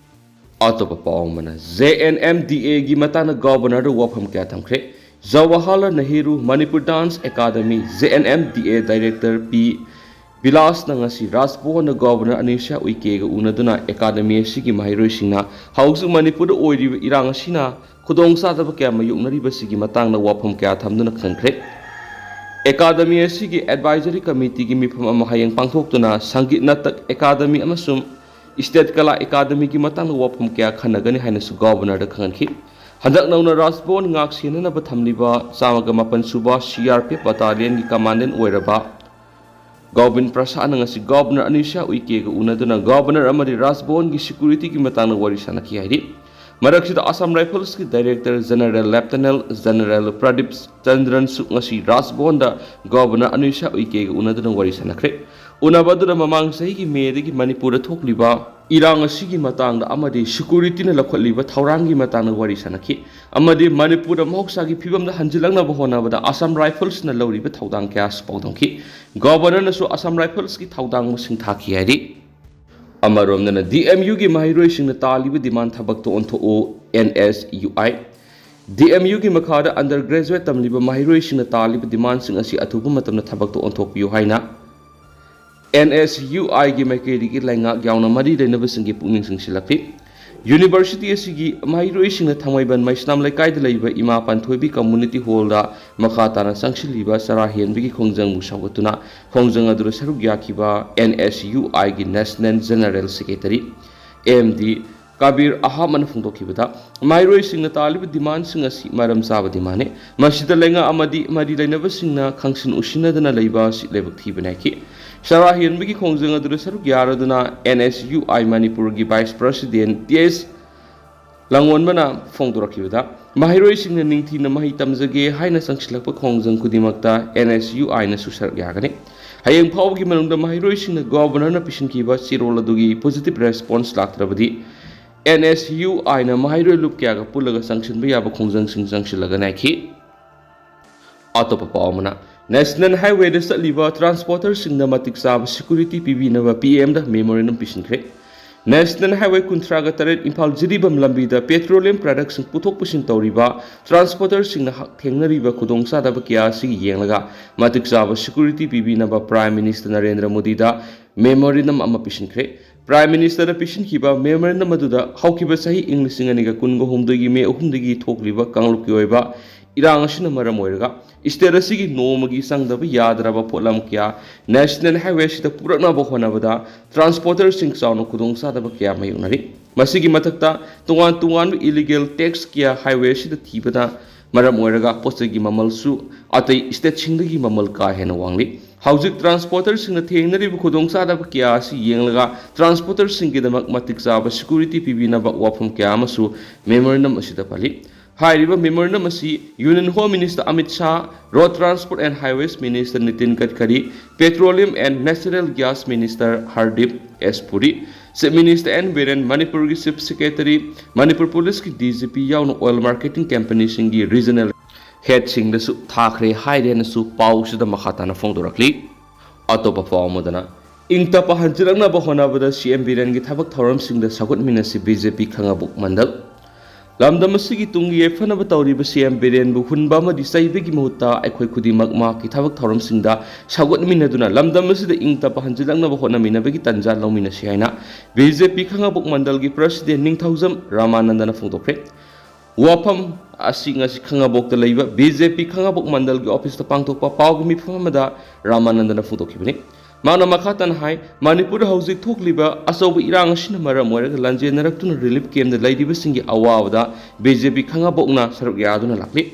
ꯑꯇꯣꯞꯄ ꯄꯥꯎ ꯑꯃꯅ, ꯖꯦ ꯑꯦꯟ ꯑꯦꯝ ꯗꯤ ꯑꯦꯒꯤ ꯃꯇꯥꯡꯗ ꯒꯣꯕꯔꯅꯔꯗ ꯋꯥꯐꯝ ꯀꯌꯥ ꯊꯝꯈ꯭ꯔꯦ꯫ Jawaharlal Nehru Manipur dance academy, J N M D A director P ꯕꯤꯂꯥꯁꯅ ꯉꯁꯤ ꯔꯥꯖꯚꯕꯟꯗ ꯒꯣꯕꯔꯅꯔ ꯑꯅꯨꯁ꯭ꯌꯥ ꯎꯏꯀꯦꯒ ꯎꯅꯗꯨꯅ ꯑꯦꯀꯥꯗꯃꯤ ꯑꯁꯤꯒꯤ ꯃꯍꯩꯔꯣꯏꯁꯤꯡꯅ ꯍꯧꯖꯤꯛ ꯃꯅꯤꯄꯨꯔꯗ ꯑꯣꯏꯔꯤꯕ ꯏꯔꯥꯡ ꯑꯁꯤꯅ ꯈꯨꯗꯣꯡꯆꯥꯗꯕ ꯀꯌꯥ ꯃꯥꯌꯣꯛꯅꯔꯤꯕꯁꯤꯒꯤ ꯃꯇꯥꯡꯗ ꯋꯥꯐꯝ ꯀꯌꯥ ꯊꯝꯗꯨꯅ ꯈꯟꯈ꯭ꯔꯦ꯫ ꯑꯦꯀꯥꯗꯃꯤ ꯑꯁꯤꯒꯤ ꯑꯦꯗꯚꯥꯏꯖꯔꯤ ꯀꯃꯤꯇꯤꯒꯤ ꯃꯤꯐꯝ ꯑꯃ ꯍꯌꯦꯡ ꯄꯥꯡꯊꯣꯛꯇꯨꯅ ꯁꯪꯒꯤꯠ ꯅꯥꯇꯛ ꯑꯦꯀꯥꯗꯃꯤ ꯑꯃꯁꯨꯡ ꯏꯁꯇꯦꯠ ꯀꯂꯥ ꯑꯦꯀꯥꯗꯃꯤꯒꯤ ꯃꯇꯥꯡꯗ ꯋꯥꯐꯝ ꯀꯌꯥ ꯈꯟꯅꯒꯅꯤ ꯍꯥꯏꯅꯁꯨ ꯒꯣꯕꯔꯅꯔꯗ ꯈꯪꯍꯟꯈꯤ꯫ ꯍꯟꯗꯛ ꯅꯧꯅ ꯔꯥꯖꯚꯕꯟ ꯉꯥꯛ ꯁꯦꯟꯅꯅꯕ ꯊꯝꯂꯤꯕ ꯆꯥꯝꯃꯒ ꯃꯥꯄꯟ ꯁꯨꯕ ꯁꯤ ꯑꯥꯔ ꯄꯤ ꯑꯦꯐ ꯕꯇꯥꯂꯤꯌꯟꯒꯤ ꯀꯃꯥꯟꯗꯦꯟ ꯑꯣꯏꯔꯕ ꯒꯣꯕꯤꯟ ꯄ꯭ꯔꯁꯥꯗꯅ ꯉꯁꯤ ꯒꯣꯕꯔꯅꯔ ꯑꯅꯨꯁ꯭ꯌꯥ ꯎꯏꯀꯦꯒ ꯎꯅꯗꯨꯅ ꯒꯣꯕꯔꯅꯔ ꯑꯃꯗꯤ ꯔꯥꯖꯚꯕꯟꯒꯤ ꯁꯦꯀ꯭ꯌꯨꯔꯤꯇꯤꯒꯤ ꯃꯇꯥꯡꯗ ꯋꯥꯔꯤ ꯁꯥꯟꯅꯈꯤ ꯍꯥꯏꯔꯤ꯫ ꯃꯔꯛꯁꯤꯗ Assam ꯔꯥꯏꯐꯜꯁꯀꯤ director general ꯂꯦꯐꯇꯅꯦꯟ general Pradeep ꯆꯟꯗ꯭ꯔꯟꯁꯨ ꯉꯁꯤ ꯔꯥꯖꯚꯕꯟꯗ ꯒꯣꯕꯔꯅꯔ ꯑꯅꯨꯁ꯭ꯌꯥ ꯎꯏꯀꯦꯒ ꯎꯅꯗꯨꯅ ꯋꯥꯔꯤ ꯁꯥꯟꯅꯈ꯭ꯔꯦ꯫ ꯎꯅꯕ ꯑꯗꯨꯗ ꯃꯃꯥꯡ ꯆꯍꯤꯒꯤ ꯃꯦꯗꯒꯤ ꯃꯅꯤꯄꯨꯔꯗ ꯊꯣꯛꯂꯤꯕ ꯏꯔꯥꯡ ꯑꯁꯤꯒꯤ ꯃꯇꯥꯡꯗ ꯑꯃꯗꯤ ꯁꯦꯀ꯭ꯌꯨꯔꯤꯇꯤꯅ ꯂꯧꯈꯠꯂꯤꯕ ꯊꯧꯔꯥꯡꯒꯤ ꯃꯇꯥꯡꯗ ꯋꯥꯔꯤ ꯁꯥꯟꯅꯈꯤ꯫ ꯑꯃꯗꯤ ꯃꯅꯤꯄꯨꯔꯗ ꯃꯍꯧꯁꯥꯒꯤ ꯐꯤꯕꯝꯗ ꯍꯟꯖꯤꯜꯂꯛꯅꯕ ꯍꯣꯠꯅꯕꯗ ꯑꯁꯥꯝ ꯔꯥꯏꯐꯜꯁꯅ ꯂꯧꯔꯤꯕ ꯊꯧꯗꯥꯡ ꯀꯌꯥꯁꯨ ꯄꯥꯎꯗꯝꯈꯤ꯫ ꯒꯣꯕꯔꯅꯔꯅꯁꯨ ꯑꯁꯥꯝ ꯔꯥꯏꯐꯜꯁꯀꯤ ꯊꯧꯗꯥꯡꯕꯨ ꯁꯤꯡꯊꯥꯈꯤ ꯍꯥꯏꯔꯤ꯫ ꯑꯃꯔꯣꯝꯗꯅ ꯗꯤ ꯑꯦꯝ ꯌꯨꯒꯤ ꯃꯍꯩꯔꯣꯏꯁꯤꯡꯅ ꯇꯥꯜꯂꯤꯕ ꯗꯤꯃꯥꯟ ꯊꯕꯛꯇ ꯑꯣꯟꯊꯣꯛꯎ, N S U I. D M ꯌꯨꯒꯤ ꯃꯈꯥꯗ ꯑꯟꯗꯔ ꯒ꯭ꯔꯦꯖꯨꯋꯦꯠ ꯇꯝꯂꯤꯕ ꯃꯍꯩꯔꯣꯏꯁꯤꯡꯅ ꯇꯥꯜꯂꯤꯕ ꯗꯤꯃꯥꯟꯁꯤꯡ ꯑꯁꯤ ꯑꯊꯨꯕ ꯃꯇꯝꯗ ꯊꯕꯛꯇ ꯑꯣꯟꯊꯣꯛꯄꯤꯌꯨ ꯍꯥꯏꯅ ꯑꯦꯟ ꯑꯦꯁ ꯌꯨ ꯑꯥꯏꯒꯤ ꯃꯥꯏꯀꯩꯗꯒꯤ ꯂꯩꯉꯥꯛ ꯌꯥꯎꯅ ꯃꯔꯤ ꯂꯩꯅꯕꯁꯤꯡꯒꯤ ꯄꯨꯛꯅꯤꯡ ꯆꯤꯡꯁꯤꯜꯂꯛꯂꯤ꯫ ꯌꯨꯅꯤꯚꯔꯁꯤꯇꯤ ꯑꯁꯤꯒꯤ ꯃꯍꯩꯔꯣꯏꯁꯤꯡꯅ ꯊꯥꯡꯃꯩꯕꯟ ꯃꯩꯁꯅꯥꯝ ꯂꯩꯀꯥꯏꯗ ꯂꯩꯕ ꯏꯃꯥ ꯄꯥꯟꯊꯣꯏꯕꯤ ꯀꯝꯃꯨꯅꯤꯇꯤ ꯍꯣꯜꯗ ꯃꯈꯥ ꯇꯥꯅ ꯆꯪꯁꯤꯜꯂꯤꯕ ꯆꯔꯥ ꯍꯦꯟꯕꯒꯤ ꯈꯣꯡꯖꯪꯕꯨ ꯁꯧꯒꯠꯇꯨꯅ ꯈꯣꯡꯖꯪ ꯑꯗꯨꯗ ꯁꯔꯨꯛ ꯌꯥꯈꯤꯕ ꯑꯦꯟ ꯑꯦꯁ ꯌꯨ ꯑꯥꯏꯒꯤ national general secretary M D Kabir ꯑꯍꯃꯗꯅ ꯐꯣꯡꯗꯣꯛꯈꯤꯕꯗ, ꯃꯍꯩꯔꯣꯏꯁꯤꯡꯅ ꯇꯥꯜꯂꯤꯕ ꯗꯤꯃꯥꯟꯁꯤꯡ ꯑꯁꯤ ꯃꯔꯝ ꯆꯥꯕ ꯗꯤꯃꯥꯟꯅꯤ꯫ ꯃꯁꯤꯗ ꯂꯩꯉꯥꯛ ꯑꯃꯗꯤ ꯃꯔꯤ ꯂꯩꯅꯕꯁꯤꯡꯅ ꯈꯪꯁꯤꯟ ꯎꯁꯤꯟꯅꯗꯅ ꯂꯩꯕ ꯑꯁꯤ ꯂꯥꯏꯕꯛ ꯊꯤꯕꯅꯤ ꯍꯥꯏꯈꯤ꯫ ꯆꯔꯥ ꯍꯦꯟꯕꯒꯤ ꯈꯣꯡꯖꯪ ꯑꯗꯨꯗ ꯁꯔꯨꯛ ꯌꯥꯔꯗꯨꯅ ꯑꯦꯟ ꯑꯦꯁ ꯌꯨ ꯑꯥꯏ ꯃꯅꯤꯄꯨꯔꯒꯤ ꯚꯥꯏꯁ ꯄ꯭ꯔꯁꯤꯗꯦꯟ ꯇꯤ ꯑꯦꯁ ꯂꯥꯡꯑꯣꯟꯕꯅ ꯐꯣꯡꯗꯣꯔꯛꯈꯤꯕꯗ, ꯃꯍꯩꯔꯣꯏꯁꯤꯡꯅ ꯅꯤꯡꯊꯤꯅ ꯃꯍꯩ ꯇꯝꯖꯒꯦ ꯍꯥꯏꯅ ꯆꯪꯁꯤꯜꯂꯛꯄ ꯈꯣꯡꯖꯪ ꯈꯨꯗꯤꯡꯃꯛꯇ ꯑꯦꯟ ꯑꯦꯁ ꯌꯨ ꯑꯥꯏꯅꯁꯨ ꯁꯔꯨꯛ ꯌꯥꯒꯅꯤ꯫ ꯍꯌꯦꯡ ꯐꯥꯎꯕꯒꯤ ꯃꯅꯨꯡꯗ ꯃꯍꯩꯔꯣꯏꯁꯤꯡꯅ ꯒꯣꯚꯔꯅꯔꯅ ꯄꯤꯁꯤꯟꯈꯤꯕ ꯆꯦꯔꯣꯜ ꯑꯗꯨꯒꯤ ꯄꯣꯖꯤꯇꯤꯚ ꯔꯦꯁꯄꯣꯟꯁ ꯂꯥꯛꯇ꯭ꯔꯕꯗꯤ, ꯑꯦꯟ ꯑꯦꯁ ꯌꯨ ꯑꯥꯏꯅ ꯃꯍꯩꯔꯣꯏ ꯂꯨꯞ ꯀꯌꯥꯒ ꯄꯨꯜꯂꯒ ꯆꯪꯁꯤꯟꯕ ꯌꯥꯕ ꯈꯣꯡꯖꯪꯁꯤꯡ ꯆꯪꯁꯤꯜꯂꯒꯅꯤ ꯍꯥꯏꯈꯤ꯫ ꯑꯇꯣꯞꯄ ꯄꯥꯎ ꯑꯃꯅ, ꯅꯦꯁꯅꯦꯜ ꯍꯥꯏꯋꯦꯗ ꯆꯠꯂꯤꯕ ꯇ꯭ꯔꯥꯟꯁꯄꯣꯔꯇꯔꯁꯤꯡꯗ ꯃꯇꯤꯛ ꯆꯥꯕ ꯁꯦꯀ꯭ꯌꯨꯔꯤꯇꯤ ꯄꯤꯕꯤꯅꯕ ꯄꯤ ꯑꯦꯝꯗ ꯃꯦꯃꯣꯔꯦꯟꯗꯝ ꯄꯤꯁꯤꯟꯈ꯭ꯔꯦ꯫ ꯅꯦꯁꯅꯦꯜ ꯍꯥꯏꯋꯦ ꯀꯨꯟꯊ꯭ꯔꯥꯒ ꯇꯔꯦꯠ ꯏꯝꯐꯥꯜ ꯖꯤꯔꯤꯕꯥꯝ ꯂꯝꯕꯤꯗ ꯄꯦꯇ꯭ꯔꯣꯂꯤꯌꯝ ꯄ꯭ꯔꯗꯛꯁꯤꯡ ꯄꯨꯊꯣꯛ ꯄꯨꯁꯤꯟ ꯇꯧꯔꯤꯕ ꯇ꯭ꯔꯥꯟꯁꯄꯣꯔꯇꯔꯁꯤꯡꯅ ꯍꯛ-, ꯊꯦꯡꯅꯔꯤꯕ ꯈꯨꯗꯣꯡꯆꯥꯗꯕ ꯀꯌꯥ ꯑꯁꯤꯒꯤ ꯌꯦꯡꯂꯒ ꯃꯇꯤꯛ ꯆꯥꯕ ꯁꯦꯀ꯭ꯌꯨꯔꯤꯇꯤ ꯄꯤꯕꯤꯅꯕ ꯄ꯭ꯔꯥꯏꯝ ꯃꯤꯅꯤꯁꯇꯔ ꯅꯔꯦꯟꯗ꯭ꯔ ꯃꯣꯗꯤꯗ ꯃꯦꯃꯣꯔꯦꯟꯗꯝ ꯑꯃ ꯄꯤꯁꯤꯟꯈ꯭ꯔꯦ꯫ ꯄ꯭ꯔꯥꯏꯝ ꯃꯤꯅꯤꯁꯇꯔꯅ ꯄꯤꯁꯤꯟꯈꯤꯕ ꯃꯦꯃꯣꯔꯦꯟꯗꯝ ꯑꯗꯨꯗ ꯍꯧꯈꯤꯕ ꯆꯍꯤ ꯏꯪ ꯂꯤꯁꯤꯡ ꯑꯅꯤꯒ ꯀꯨꯟꯒ ꯍꯨꯝꯗꯣꯏꯒꯤ ꯃꯦ ꯑꯍꯨꯝꯗꯒꯤ ꯊꯣꯛꯂꯤꯕ ꯀꯥꯡꯂꯨꯞꯀꯤ ꯑꯣꯏꯕ ꯏꯔꯥꯡ ꯑꯁꯤꯅ ꯃꯔꯝ ꯑꯣꯏꯔꯒ ꯁ꯭ꯇꯦꯠ ꯑꯁꯤꯒꯤ ꯅꯣꯡꯃꯒꯤ ꯆꯪꯗꯕ ꯌꯥꯗ꯭ꯔꯕ ꯄꯣꯠꯂꯝ ꯀꯌꯥ ꯅꯦꯁꯅꯦꯜ ꯍꯥꯏꯋꯦ ꯑꯁꯤꯗ ꯄꯨꯔꯛꯅꯕ ꯍꯣꯠꯅꯕꯗ ꯇ꯭ꯔꯥꯟꯁꯄꯣꯔꯇꯔꯁꯤꯡ ꯆꯥꯎꯅ ꯈꯨꯗꯣꯡꯆꯥꯗꯕ ꯀꯌꯥ ꯃꯥꯌꯣꯛꯅꯔꯤ꯫ ꯃꯁꯤꯒꯤ ꯃꯊꯛꯇ ꯇꯣꯉꯥꯟ ꯇꯣꯉꯥꯟꯕ ꯏꯂꯤꯒꯦꯜ ꯇꯦꯛꯁ ꯀꯌꯥ ꯍꯥꯏꯋꯦ ꯑꯁꯤꯗ ꯊꯤꯕꯅ ꯃꯔꯝ ꯑꯣꯏꯔꯒ ꯄꯣꯠ ꯆꯩꯒꯤ ꯃꯃꯜꯁꯨ ꯑꯇꯩ ꯁ꯭ꯇꯦꯠꯁꯤꯡꯗꯒꯤ ꯃꯃꯜ ꯀꯥ ꯍꯦꯟꯅ ꯋꯥꯡꯂꯤ꯫ ꯍꯧꯖꯤꯛ ꯇ꯭ꯔꯥꯟꯁꯄꯣꯔꯇꯔꯁꯤꯡꯅ ꯊꯦꯡꯅꯔꯤꯕ ꯈꯨꯗꯣꯡꯆꯥꯗꯕ ꯀꯌꯥ ꯑꯁꯤ ꯌꯦꯡꯂꯒ ꯇ꯭ꯔꯥꯟꯁꯄꯣꯔꯇꯔꯁꯤꯡꯒꯤꯗꯃꯛ ꯃꯇꯤꯛ ꯆꯥꯕ ꯁꯦꯀ꯭ꯌꯨꯔꯤꯇꯤ ꯄꯤꯕꯤꯅꯕ ꯋꯥꯐꯝ ꯀꯌꯥ ꯑꯃꯁꯨ ꯃꯦꯃꯣꯔꯦꯟꯗꯝ ꯑꯁꯤꯗ ꯄꯜꯂꯤ꯫ ꯍꯥꯏꯔꯤꯕ ꯃꯦꯃꯣꯔꯦꯟꯗꯝ ꯑꯁꯤ union home minister Amit Shah, road transport and highways minister Nitin Gadkari, petroleum and natural gas minister Hardeep S Puri, chief minister N Biren, ꯃꯅꯤꯄꯨꯔꯒꯤ ꯆꯤꯐ ꯁꯦꯀ꯭ꯔꯦꯇꯔꯤ, ꯃꯅꯤꯄꯨꯔ ꯄꯨꯂꯤꯁꯀꯤ ꯗꯤ ꯖꯤ ꯄꯤ ꯌꯥꯎꯅ ꯑꯣꯏꯜ ꯃꯥꯔꯀꯦꯇꯤꯡ ꯀꯝꯄꯅꯤꯁꯤꯡꯒꯤ ꯔꯤꯖꯅꯦꯜ ꯍꯦꯗꯁꯤꯡꯗꯁꯨ ꯊꯥꯈ꯭ꯔꯦ ꯍꯥꯏꯔꯦꯅꯁꯨ ꯄꯥꯎꯁꯤꯗ ꯃꯈꯥ ꯇꯥꯅ ꯐꯣꯡꯗꯣꯔꯛꯂꯤ꯫ ꯑꯇꯣꯞꯄ ꯄꯥꯎ ꯑꯃꯗꯅ, ꯏꯪ ꯇꯞꯄ ꯍꯟꯖꯤꯜꯂꯛꯅꯕ ꯍꯣꯠꯅꯕꯗ ꯁꯤ ꯑꯦꯝ ꯕꯤꯔꯦꯟꯒꯤ ꯊꯕꯛ ꯊꯧꯔꯝꯁꯤꯡꯗ ꯁꯧꯒꯠꯃꯤꯟꯅꯁꯤ ꯕꯤ ꯖꯦ ꯄꯤ ꯈꯥꯉꯕꯣꯛ ꯃꯟꯗꯜ꯫ ꯂꯝꯗꯝ ꯑꯁꯤꯒꯤ ꯇꯨꯡꯒꯤ ꯌꯥꯏꯐꯅꯕ ꯇꯧꯔꯤꯕ ꯁꯤ ꯑꯦꯝ ꯕꯤꯔꯦꯟꯕꯨ ꯍꯨꯟꯕ ꯑꯃꯗꯤ ꯆꯩꯕꯒꯤ ꯃꯍꯨꯠꯇ ꯑꯩꯈꯣꯏ ꯈꯨꯗꯤꯡꯃꯛ ꯃꯍꯥꯛꯀꯤ ꯊꯕꯛ ꯊꯧꯔꯝꯁꯤꯡꯗ ꯁꯧꯒꯠꯃꯤꯟꯅꯗꯨꯅ ꯂꯝꯗꯝ ꯑꯁꯤꯗ ꯏꯪ ꯇꯞꯄ ꯍꯟꯖꯤꯜꯂꯛꯅꯕ ꯍꯣꯠꯅꯃꯤꯟꯅꯕꯒꯤ ꯇꯥꯟꯖꯥ ꯂꯧꯃꯤꯟꯅꯁꯤ ꯍꯥꯏꯅ ꯕꯤ ꯖꯦ ꯄꯤ ꯈꯥꯉꯕꯣꯛ ꯃꯟꯗꯜꯒꯤ ꯄ꯭ꯔꯁꯤꯗꯦꯟ ꯅꯤꯡꯊꯧꯖꯝ ꯔꯥꯃꯥꯅꯟꯗꯅ ꯐꯣꯡꯗꯣꯛꯈ꯭ꯔꯦ꯫ ꯋꯥꯐꯝ ꯑꯁꯤ ꯉꯁꯤ ꯈꯥꯉꯕꯣꯛꯇ ꯂꯩꯕ ꯕꯤ ꯖꯦ ꯄꯤ ꯈꯥꯉꯕꯣꯛ ꯃꯟꯗꯜꯒꯤ ꯑꯣꯐꯤꯁꯇ ꯄꯥꯡꯊꯣꯛꯄ ꯄꯥꯎꯒꯤ ꯃꯤꯐꯝ ꯑꯃꯗ ꯔꯥꯃꯥꯅꯟꯗꯅ ꯐꯣꯡꯗꯣꯛꯈꯤꯕꯅꯤ꯫ ꯃꯍꯥꯛꯅ ꯃꯈꯥ ꯇꯥꯅ ꯍꯥꯏ, ꯃꯅꯤꯄꯨꯔꯗ ꯍꯧꯖꯤꯛ ꯊꯣꯛꯂꯤꯕ ꯑꯆꯧꯕ ꯏꯔꯥꯡ ꯑꯁꯤꯅ ꯃꯔꯝ ꯑꯣꯏꯔꯒ ꯂꯥꯟꯖꯦꯟꯅꯔꯛꯇꯨꯅ ꯔꯤꯂꯤꯐ ꯀꯦꯝꯞꯇ ꯂꯩꯔꯤꯕꯁꯤꯡꯒꯤ ꯑꯋꯥꯕꯗ ꯕꯤ ꯖꯦ ꯄꯤ ꯈꯪꯉꯕꯣꯛꯅ ꯁꯔꯨꯛ ꯌꯥꯗꯨꯅ ꯂꯥꯛꯂꯤ꯫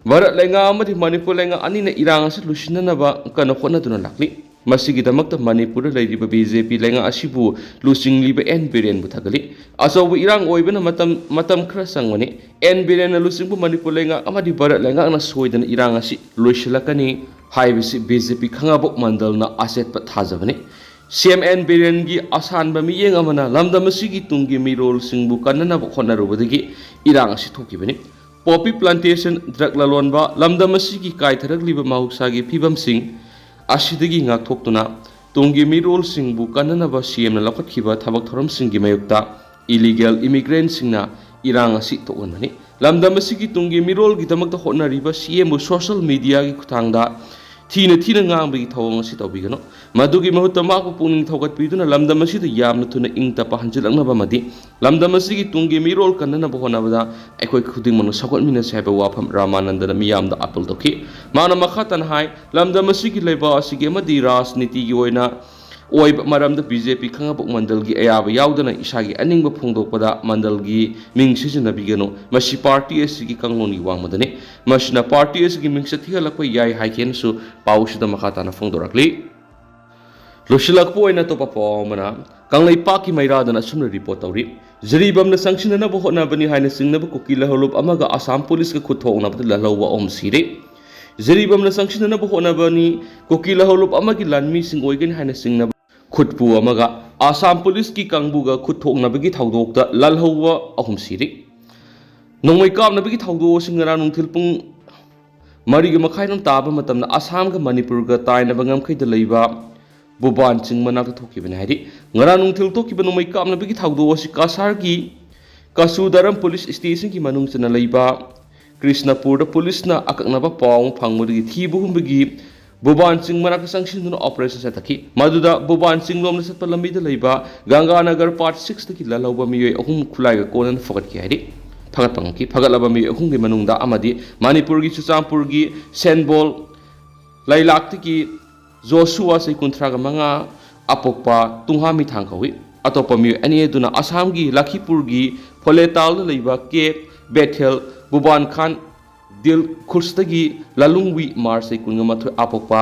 ꯚꯥꯔꯠ ꯂꯩꯉꯥꯛ ꯑꯃꯗꯤ ꯃꯅꯤꯄꯨꯔ ꯂꯩꯉꯥꯛ ꯑꯅꯤꯅ ꯏꯔꯥꯡ ꯑꯁꯤ ꯂꯣꯏꯁꯤꯟꯅꯅꯕ ꯀꯟꯅ ꯍꯣꯠꯅꯗꯨꯅ ꯂꯥꯛꯂꯤ꯫ ꯃꯁꯤꯒꯤꯗꯃꯛꯇ ꯃꯅꯤꯄꯨꯔꯗ ꯂꯩꯔꯤꯕ ꯕꯤ ꯖꯦ ꯄꯤ ꯂꯩꯉꯥꯛ ꯑꯁꯤꯕꯨ ꯂꯨꯆꯤꯡꯂꯤꯕ ꯑꯦꯟ ꯕꯤꯔꯦꯟꯕꯨ ꯊꯥꯒꯠꯂꯤ꯫ ꯑꯆꯧꯕ ꯏꯔꯥꯡ ꯑꯣꯏꯕꯅ ꯃꯇꯝ, ꯃꯇꯝ ꯈꯔ ꯆꯪꯒꯅꯤ꯫ ꯑꯦꯟ ꯕꯤꯔꯦꯟꯅ ꯂꯨꯆꯤꯡꯕ ꯃꯅꯤꯄꯨꯔ ꯂꯩꯉꯥꯛ ꯑꯃꯗꯤ ꯚꯥꯔꯠ ꯂꯩꯉꯥꯛꯅ ꯁꯣꯏꯗꯅ ꯏꯔꯥꯡ ꯑꯁꯤ ꯂꯣꯏꯁꯤꯜꯂꯛꯀꯅꯤ ꯍꯥꯏꯕꯁꯤ ꯕꯤ ꯖꯦ ꯄꯤ ꯈꯪꯉꯕꯣꯛ ꯃꯟꯗꯜꯅ ꯑꯆꯦꯠꯄ ꯊꯥꯖꯕꯅꯤ꯫ ꯁꯤ ꯑꯦꯝ ꯑꯦꯟ ꯕꯤꯔꯦꯟꯒꯤ ꯑꯁꯥꯟꯕ ꯃꯤꯠꯌꯦꯡ ꯑꯃꯅ ꯂꯝꯗꯝ ꯑꯁꯤꯒꯤ ꯇꯨꯡꯒꯤ ꯃꯤꯔꯣꯜꯁꯤꯡꯕꯨ ꯀꯟꯅꯅꯕ ꯍꯣꯠꯅꯔꯨꯕꯗꯒꯤ ꯏꯔꯥꯡ ꯑꯁꯤ ꯊꯣꯛꯈꯤꯕꯅꯤ꯫ ꯄꯣꯄꯤ ꯄ꯭ꯂꯥꯟꯇꯦꯁꯟ, ꯗ꯭ꯔꯒ ꯂꯂꯣꯟꯕ, ꯂꯝꯗꯝ ꯑꯁꯤꯒꯤ ꯀꯥꯏꯊꯔꯛꯂꯤꯕ ꯃꯍꯧꯁꯥꯒꯤ ꯐꯤꯕꯝꯁꯤꯡ ꯑꯁꯤꯗꯒꯤ ꯉꯥꯛꯊꯣꯛꯇꯨꯅ ꯇꯨꯡꯒꯤ ꯃꯤꯔꯣꯜꯁꯤꯡꯕꯨ ꯀꯟꯅꯅꯕ ꯁꯤ ꯑꯦꯝꯅ ꯂꯧꯈꯠꯈꯤꯕ ꯊꯕꯛ ꯊꯧꯔꯝꯁꯤꯡꯒꯤ ꯃꯥꯌꯣꯛꯇ ꯏꯂꯤꯒꯦꯜ ꯏꯃꯤꯒ꯭ꯔꯦꯟꯁꯤꯡꯅ ꯏꯔꯥꯡ ꯑꯁꯤ ꯊꯣꯛꯍꯟꯕꯅꯤ꯫ ꯂꯝꯗꯝ ꯑꯁꯤꯒꯤ ꯇꯨꯡꯒꯤ ꯃꯤꯔꯣꯜꯒꯤꯗꯃꯛꯇ ꯍꯣꯠꯅꯔꯤꯕ ꯁꯤ ꯑꯦꯝꯕꯨ ꯁꯣꯁꯤꯌꯦꯜ ꯃꯤꯗꯤꯌꯥꯒꯤ ꯈꯨꯠꯊꯥꯡꯗ ꯊꯤꯅ ꯊꯤꯅ ꯉꯥꯡꯕꯒꯤ ꯊꯧꯑꯣꯡ ꯑꯁꯤ ꯇꯧꯕꯤꯒꯅꯨ꯫ ꯃꯗꯨꯒꯤ ꯃꯍꯨꯠꯇ ꯃꯍꯥꯛꯄꯨ ꯄꯨꯛꯅꯤꯡ ꯊꯧꯒꯠꯄꯤꯗꯨꯅ ꯂꯝꯗꯝ ꯑꯁꯤꯗ ꯌꯥꯝꯅ ꯊꯨꯅ ꯏꯪ ꯇꯞꯄ ꯍꯟꯖꯤꯜꯂꯛꯅꯕ ꯑꯃꯗꯤ ꯂꯝꯗꯝ ꯑꯁꯤꯒꯤ ꯇꯨꯡꯒꯤ ꯃꯤꯔꯣꯜ ꯀꯟꯅꯅꯕ ꯍꯣꯠꯅꯕꯗ ꯑꯩꯈꯣꯏ ꯈꯨꯗꯤꯡꯃꯛꯅ ꯁꯧꯒꯠꯃꯤꯟꯅꯁꯤ ꯍꯥꯏꯕ ꯋꯥꯐꯝ ꯔꯥꯃꯥꯅꯟꯗꯅ ꯃꯤꯌꯥꯝꯗ ꯑꯥꯄꯤꯜ ꯇꯧꯈꯤ꯫ ꯃꯥꯅ ꯃꯈꯥ ꯇꯥꯅ ꯍꯥꯏ, ꯂꯝꯗꯝ ꯑꯁꯤꯒꯤ ꯂꯩꯕꯥꯛ ꯑꯁꯤꯒꯤ ꯑꯃꯗꯤ ꯔꯥꯖꯅꯤꯇꯤꯒꯤ ꯑꯣꯏꯅ ꯑꯣꯏꯕ ꯃꯔꯝꯗ ꯕꯤ ꯖꯦ ꯄꯤ ꯈꯪꯉꯕꯣꯛ ꯃꯟꯗꯜꯒꯤ ꯑꯌꯥꯕ ꯌꯥꯎꯗꯅ ꯏꯁꯥꯒꯤ ꯑꯅꯤꯡꯕ ꯐꯣꯡꯗꯣꯛꯄꯗ ꯃꯟꯗꯜꯒꯤ ꯃꯤꯡ ꯁꯤꯖꯤꯟꯅꯕꯤꯒꯅꯨ꯫ ꯃꯁꯤ ꯄꯥꯔꯇꯤ ꯑꯁꯤꯒꯤ ꯀꯥꯡꯂꯣꯟꯒꯤ ꯋꯥꯡꯃꯗꯅꯤ꯫ ꯃꯁꯤꯅ ꯄꯥꯔꯇꯤ ꯑꯁꯤꯒꯤ ꯃꯤꯡꯆꯠ ꯊꯤꯍꯜꯂꯛꯄ ꯌꯥꯏ ꯍꯥꯏꯈꯤꯅꯁꯨ ꯄꯥꯎꯁꯤꯗ ꯃꯈꯥ ꯇꯥꯅ ꯐꯣꯡꯗꯣꯔꯛꯂꯤ꯫ ꯂꯣꯏꯁꯤꯜꯂꯛꯄ ꯑꯣꯏꯅ ꯑꯇꯣꯞꯄ ꯄꯥꯎ ꯑꯃꯅ, ꯀꯪꯂꯩꯄꯥꯛꯀꯤ ꯃꯩꯔꯥꯗꯅ ꯑꯁꯨꯝꯅ ꯔꯤꯄꯣꯔꯠ ꯇꯧꯔꯤ꯫ ꯖꯤꯔꯤꯕꯥꯝꯅ ꯆꯪꯁꯤꯟꯅꯅꯕ ꯍꯣꯠꯅꯕꯅꯤ ꯍꯥꯏꯅ ꯆꯤꯡꯅꯕ ꯀꯨꯀꯤ ꯂꯍꯧꯂꯨꯞ ꯑꯃꯒ ꯑꯁꯥꯝ ꯄꯨꯂꯤꯁꯀ ꯈꯨꯠ ꯊꯣꯛꯅꯕꯗ ꯂꯜꯍꯧꯕ ꯑꯍꯨꯝ ꯁꯤꯔꯦ꯫ ꯖꯤꯔꯤꯕꯥꯝꯅ ꯆꯪꯁꯤꯟꯅꯅꯕ ꯍꯣꯠꯅꯕꯅꯤ ꯀꯨꯀꯤ ꯂꯍꯧꯂꯨꯞ ꯑꯃꯒꯤ ꯂꯥꯟꯃꯤꯁꯤꯡ ꯑꯣꯏꯒꯅꯤ ꯍꯥꯏꯅ ꯆꯤꯡꯅꯕ ꯈꯨꯠꯄꯨ ꯑꯃꯒ ꯑꯁꯥꯝ ꯄꯨꯂꯤꯁꯀꯤ ꯀꯥꯡꯕꯨꯒ ꯈꯨꯠ ꯊꯣꯛꯅꯕꯒꯤ ꯊꯧꯗꯣꯛꯇ ꯂꯜꯍꯧꯕ ꯑꯍꯨꯝ ꯁꯤꯔꯤ꯫ ꯅꯣꯡꯃꯩ ꯀꯥꯞꯅꯕꯒꯤ ꯊꯧꯗꯣꯛ ꯑꯁꯤ ꯉꯔꯥꯡ ꯅꯨꯡꯊꯤꯜ ꯄꯨꯡ ꯃꯔꯤꯒ ꯃꯈꯥꯏꯔꯣꯝ ꯇꯥꯕ ꯃꯇꯝꯗ ꯑꯁꯥꯝꯒ ꯃꯅꯤꯄꯨꯔꯒ ꯇꯥꯏꯅꯕ ꯉꯝꯈꯩꯗ ꯂꯩꯕ ꯕꯨꯕꯥꯟ ꯆꯤꯡ ꯃꯅꯥꯛꯇ ꯊꯣꯛꯈꯤꯕꯅꯤ ꯍꯥꯏꯔꯤ꯫ ꯉꯔꯥꯡ ꯅꯨꯡꯊꯤꯜ ꯊꯣꯛꯈꯤꯕ ꯅꯣꯡꯃꯩ ꯀꯥꯞꯅꯕꯒꯤ ꯊꯧꯗꯣꯛ ꯑꯁꯤ ꯀꯁꯥꯔꯒꯤ ꯀꯁꯨꯗꯔꯝ ꯄꯨꯂꯤꯁ ꯁ꯭ꯇꯦꯁꯟꯒꯤ ꯃꯅꯨꯡ ꯆꯟꯅ ꯂꯩꯕ ꯀ꯭ꯔꯤꯁꯅꯄꯨꯔꯗ ꯄꯨꯂꯤꯁꯅ ꯑꯀꯛꯅꯕ ꯄꯥꯎ ꯑꯃ ꯐꯪꯕꯗꯒꯤ ꯊꯤꯕ ꯍꯨꯝꯕꯒꯤ ꯕꯨꯕꯥꯟ ꯆꯤꯡ ꯃꯅꯥꯛꯇ ꯆꯪꯁꯤꯟꯗꯨꯅ ꯑꯣꯄꯔꯦꯁꯟ ꯆꯠꯊꯈꯤ꯫ ꯃꯗꯨꯗ ꯕꯨꯕꯥꯟ ꯆꯤꯡꯂꯣꯝꯗ ꯆꯠꯄ ꯂꯝꯕꯤꯗ ꯂꯩꯕ ꯒꯪꯒꯥꯅꯒꯔ ꯄꯥꯔꯠ ꯁꯤꯛꯁꯇꯒꯤ ꯂꯜꯍꯧꯕ ꯃꯤꯑꯣꯏ ꯑꯍꯨꯝ ꯈꯨꯠꯂꯥꯏꯒ ꯀꯣꯟꯅꯅ ꯐꯒꯠꯈꯤ ꯍꯥꯏꯔꯤ꯫ ꯐꯒꯠꯄ ꯉꯝꯈꯤ꯫ ꯐꯒꯠꯂꯕ ꯃꯤꯑꯣꯏ ꯑꯍꯨꯝꯒꯤ ꯃꯅꯨꯡꯗ ꯑꯃꯗꯤ ꯃꯅꯤꯄꯨꯔꯒꯤ ꯆꯨꯔꯆꯥꯟꯄꯨꯔꯒꯤ ꯁꯦꯟꯕꯣꯜ ꯂꯩꯂꯥꯛꯇꯒꯤ ꯖꯣꯁꯨꯋꯥ, ꯆꯍꯤ ꯀꯨꯟꯊ꯭ꯔꯥꯒ ꯃꯉꯥ, ꯑꯄꯣꯛꯄ ꯇꯨꯡꯍꯥꯃꯤꯊꯥꯡ ꯀꯧꯏ꯫ ꯑꯇꯣꯞꯄ ꯃꯤꯑꯣꯏ ꯑꯅꯤ ꯑꯗꯨꯅ ꯑꯁꯥꯝꯒꯤ ꯂꯈꯤꯄꯨꯔꯒꯤ ꯐꯣꯂꯦꯇꯥꯜꯗ ꯂꯩꯕ ꯀꯦ ꯕꯦꯊꯦꯜ ꯕꯨꯕꯥꯟ ꯈꯥꯟ ꯗꯤꯜ ꯈꯨꯜꯁꯇꯒꯤ ꯂꯥꯂꯨꯡꯋꯤ ꯃꯥꯔ, ꯆꯍꯤ ꯀꯨꯟꯒ ꯃꯥꯊꯣꯏ, ꯑꯄꯣꯛꯄ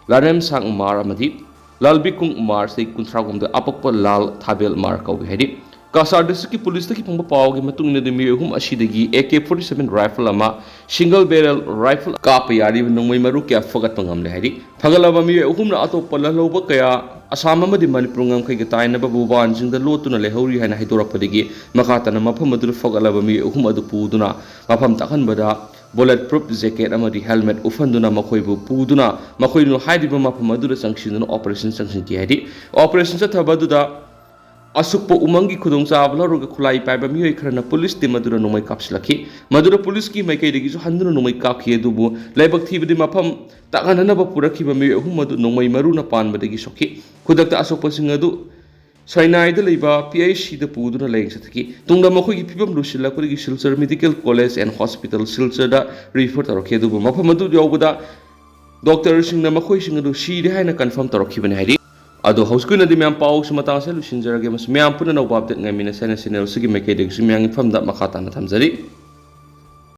ꯂꯥꯔꯦꯝꯁꯥꯡ ꯃꯥꯔ ꯑꯃꯗꯤ ꯂꯥꯜꯕꯤꯀꯨꯡ ꯃꯥꯔ, ꯆꯍꯤ ꯀꯨꯟꯊ꯭ꯔꯥꯍꯨꯝꯗꯣꯏ, ꯑꯄꯣꯛꯄ ꯂꯥꯜ ꯊꯥꯕꯦꯜ ꯃꯥꯔ ꯀꯧꯏ ꯍꯥꯏꯔꯤ꯫ ꯀꯁꯥꯔ ꯗꯤꯁꯇ꯭ꯔꯤꯛꯀꯤ ꯄꯨꯂꯤꯁꯇꯒꯤ ꯐꯪꯕ ꯄꯥꯎꯒꯤ ꯃꯇꯨꯡ ꯏꯟꯅꯗꯤ, ꯃꯤꯑꯣꯏ ꯑꯍꯨꯝ ꯑꯁꯤꯗꯒꯤ A K forty seven rifle ꯑꯃ, ꯁꯤꯡꯒꯜ ꯕꯦꯔꯦꯜ ꯔꯥꯏꯐꯜ ꯀꯥꯞꯄ ꯌꯥꯔꯤꯕ ꯅꯣꯡꯃꯩ ꯃꯔꯨ ꯀꯌꯥ ꯐꯒꯠꯄ ꯉꯝꯂꯦ ꯍꯥꯏꯔꯤ꯫ ꯐꯒꯠꯂꯕ ꯃꯤꯑꯣꯏ ꯑꯍꯨꯝꯅ ꯑꯇꯣꯞꯄ ꯂꯜꯍꯧꯕ ꯀꯌꯥ ꯑꯁꯥꯝ ꯑꯃꯗꯤ ꯃꯅꯤꯄꯨꯔ ꯉꯝꯈꯩꯒ ꯇꯥꯏꯅꯕ ꯕꯨꯕꯥꯟꯁꯤꯡꯗ ꯂꯣꯠꯇꯨꯅ ꯂꯩꯍꯧꯔꯤ ꯍꯥꯏꯅ ꯍꯥꯏꯗꯣꯔꯛꯄꯗꯒꯤ, ꯃꯈꯥ ꯇꯥꯅ ꯃꯐꯝ ꯑꯗꯨꯗ ꯐꯒꯠꯂꯕ ꯃꯤꯑꯣꯏ ꯑꯍꯨꯝ ꯑꯗꯨ ꯄꯨꯗꯨꯅ ꯃꯐꯝ ꯇꯥꯛꯍꯟꯕꯗ, ꯕꯨꯂꯦꯠ ꯄ꯭ꯔꯨꯐ ꯖꯦꯀꯦꯠ ꯑꯃꯗꯤ ꯍꯦꯜꯃꯦꯠ ꯎꯞꯍꯟꯗꯨꯅ ꯃꯈꯣꯏꯕꯨ ꯄꯨꯗꯨꯅ ꯃꯈꯣꯏꯅ ꯍꯥꯏꯔꯤꯕ ꯃꯐꯝ ꯑꯗꯨꯗ ꯆꯪꯁꯤꯟꯗꯨꯅ ꯑꯣꯄꯔꯦꯁꯟ ꯆꯪꯁꯤꯟꯈꯤ ꯍꯥꯏꯔꯤ꯫ ꯑꯣꯄꯔꯦꯁꯟ ꯆꯠꯊꯕ ꯑꯗꯨꯗ ꯑꯁꯨꯛꯄ ꯎꯃꯪꯒꯤ ꯈꯨꯗꯣꯡꯆꯥꯕ ꯂꯧꯔꯒ ꯈꯨꯠꯂꯥꯏ ꯄꯥꯏꯕ ꯃꯤꯑꯣꯏ ꯈꯔꯅ ꯄꯨꯂꯤꯁ ꯇꯤꯝ ꯑꯗꯨꯗ ꯅꯣꯡꯃꯩ ꯀꯥꯞꯁꯤꯜꯂꯛꯈꯤ꯫ ꯃꯗꯨꯗ ꯄꯨꯂꯤꯁꯀꯤ ꯃꯥꯏꯀꯩꯗꯒꯤꯁꯨ ꯍꯟꯗꯨꯅ ꯅꯣꯡꯃꯩ ꯀꯥꯞꯈꯤ, ꯑꯗꯨꯕꯨ ꯂꯥꯏꯕꯛ ꯊꯤꯕꯗꯤ ꯃꯐꯝ ꯇꯥꯛꯍꯟꯅꯅꯕ ꯄꯨꯔꯛꯈꯤꯕ ꯃꯤꯑꯣꯏ ꯑꯍꯨꯝ ꯑꯗꯨ ꯅꯣꯡꯃꯩ ꯃꯔꯨꯅ ꯄꯥꯟꯕꯗꯒꯤ ꯁꯣꯛꯈꯤ꯫ ꯈꯨꯗꯛꯇ ꯑꯁꯣꯛꯄꯁꯤꯡ ꯑꯗꯨ ꯁꯥꯏꯅꯥꯏꯗ ꯂꯩꯕ ꯄꯤ ꯑꯩꯆ ꯁꯤꯗ ꯄꯨꯗꯨꯅ ꯂꯥꯌꯦꯡ ꯆꯠꯊꯈꯤ꯫ ꯇꯨꯡꯗ ꯃꯈꯣꯏꯒꯤ ꯐꯤꯕꯝ ꯂꯨꯁꯤꯜꯂꯛꯄꯗꯒꯤ Silchar medical college and hospital ꯁꯤꯜꯆꯔꯗ ꯔꯤꯐꯔ ꯇꯧꯔꯛꯈꯤ, ꯑꯗꯨꯕꯨ ꯃꯐꯝ ꯑꯗꯨ ꯌꯧꯕꯗ ꯗꯣꯛꯇꯔꯁꯤꯡꯅ ꯃꯈꯣꯏꯁꯤꯡ ꯑꯗꯨ ꯁꯤꯔꯦ ꯍꯥꯏꯅ ꯀꯟꯐꯥꯔꯝ ꯇꯧꯔꯛꯈꯤꯕꯅꯤ ꯍꯥꯏꯔꯤ꯫ ꯑꯗꯣ ꯍꯧꯖꯤꯛꯀꯤ ꯑꯣꯏꯅꯗꯤ ꯃꯌꯥꯝ ꯄꯥꯎꯁꯤ ꯃꯇꯥꯡꯁꯤꯗ ꯂꯣꯏꯁꯤꯟꯖꯔꯒꯦ꯫ ꯃꯁꯤ ꯃꯌꯥꯝ ꯄꯨꯝꯅ ꯑꯅꯧꯕ ꯑꯞꯗꯦꯠ ꯉꯥꯏꯃꯤꯟꯅꯁꯦ ꯍꯥꯏꯅ ꯆꯦꯅꯦꯜꯁꯤꯒꯤ ꯃꯥꯏꯀꯩꯗꯒꯤꯁꯨ ꯃꯌꯥꯝꯒꯤ ꯃꯐꯝꯗ ꯃꯈꯥ ꯇꯥꯅ ꯊꯝꯖꯔꯤ꯫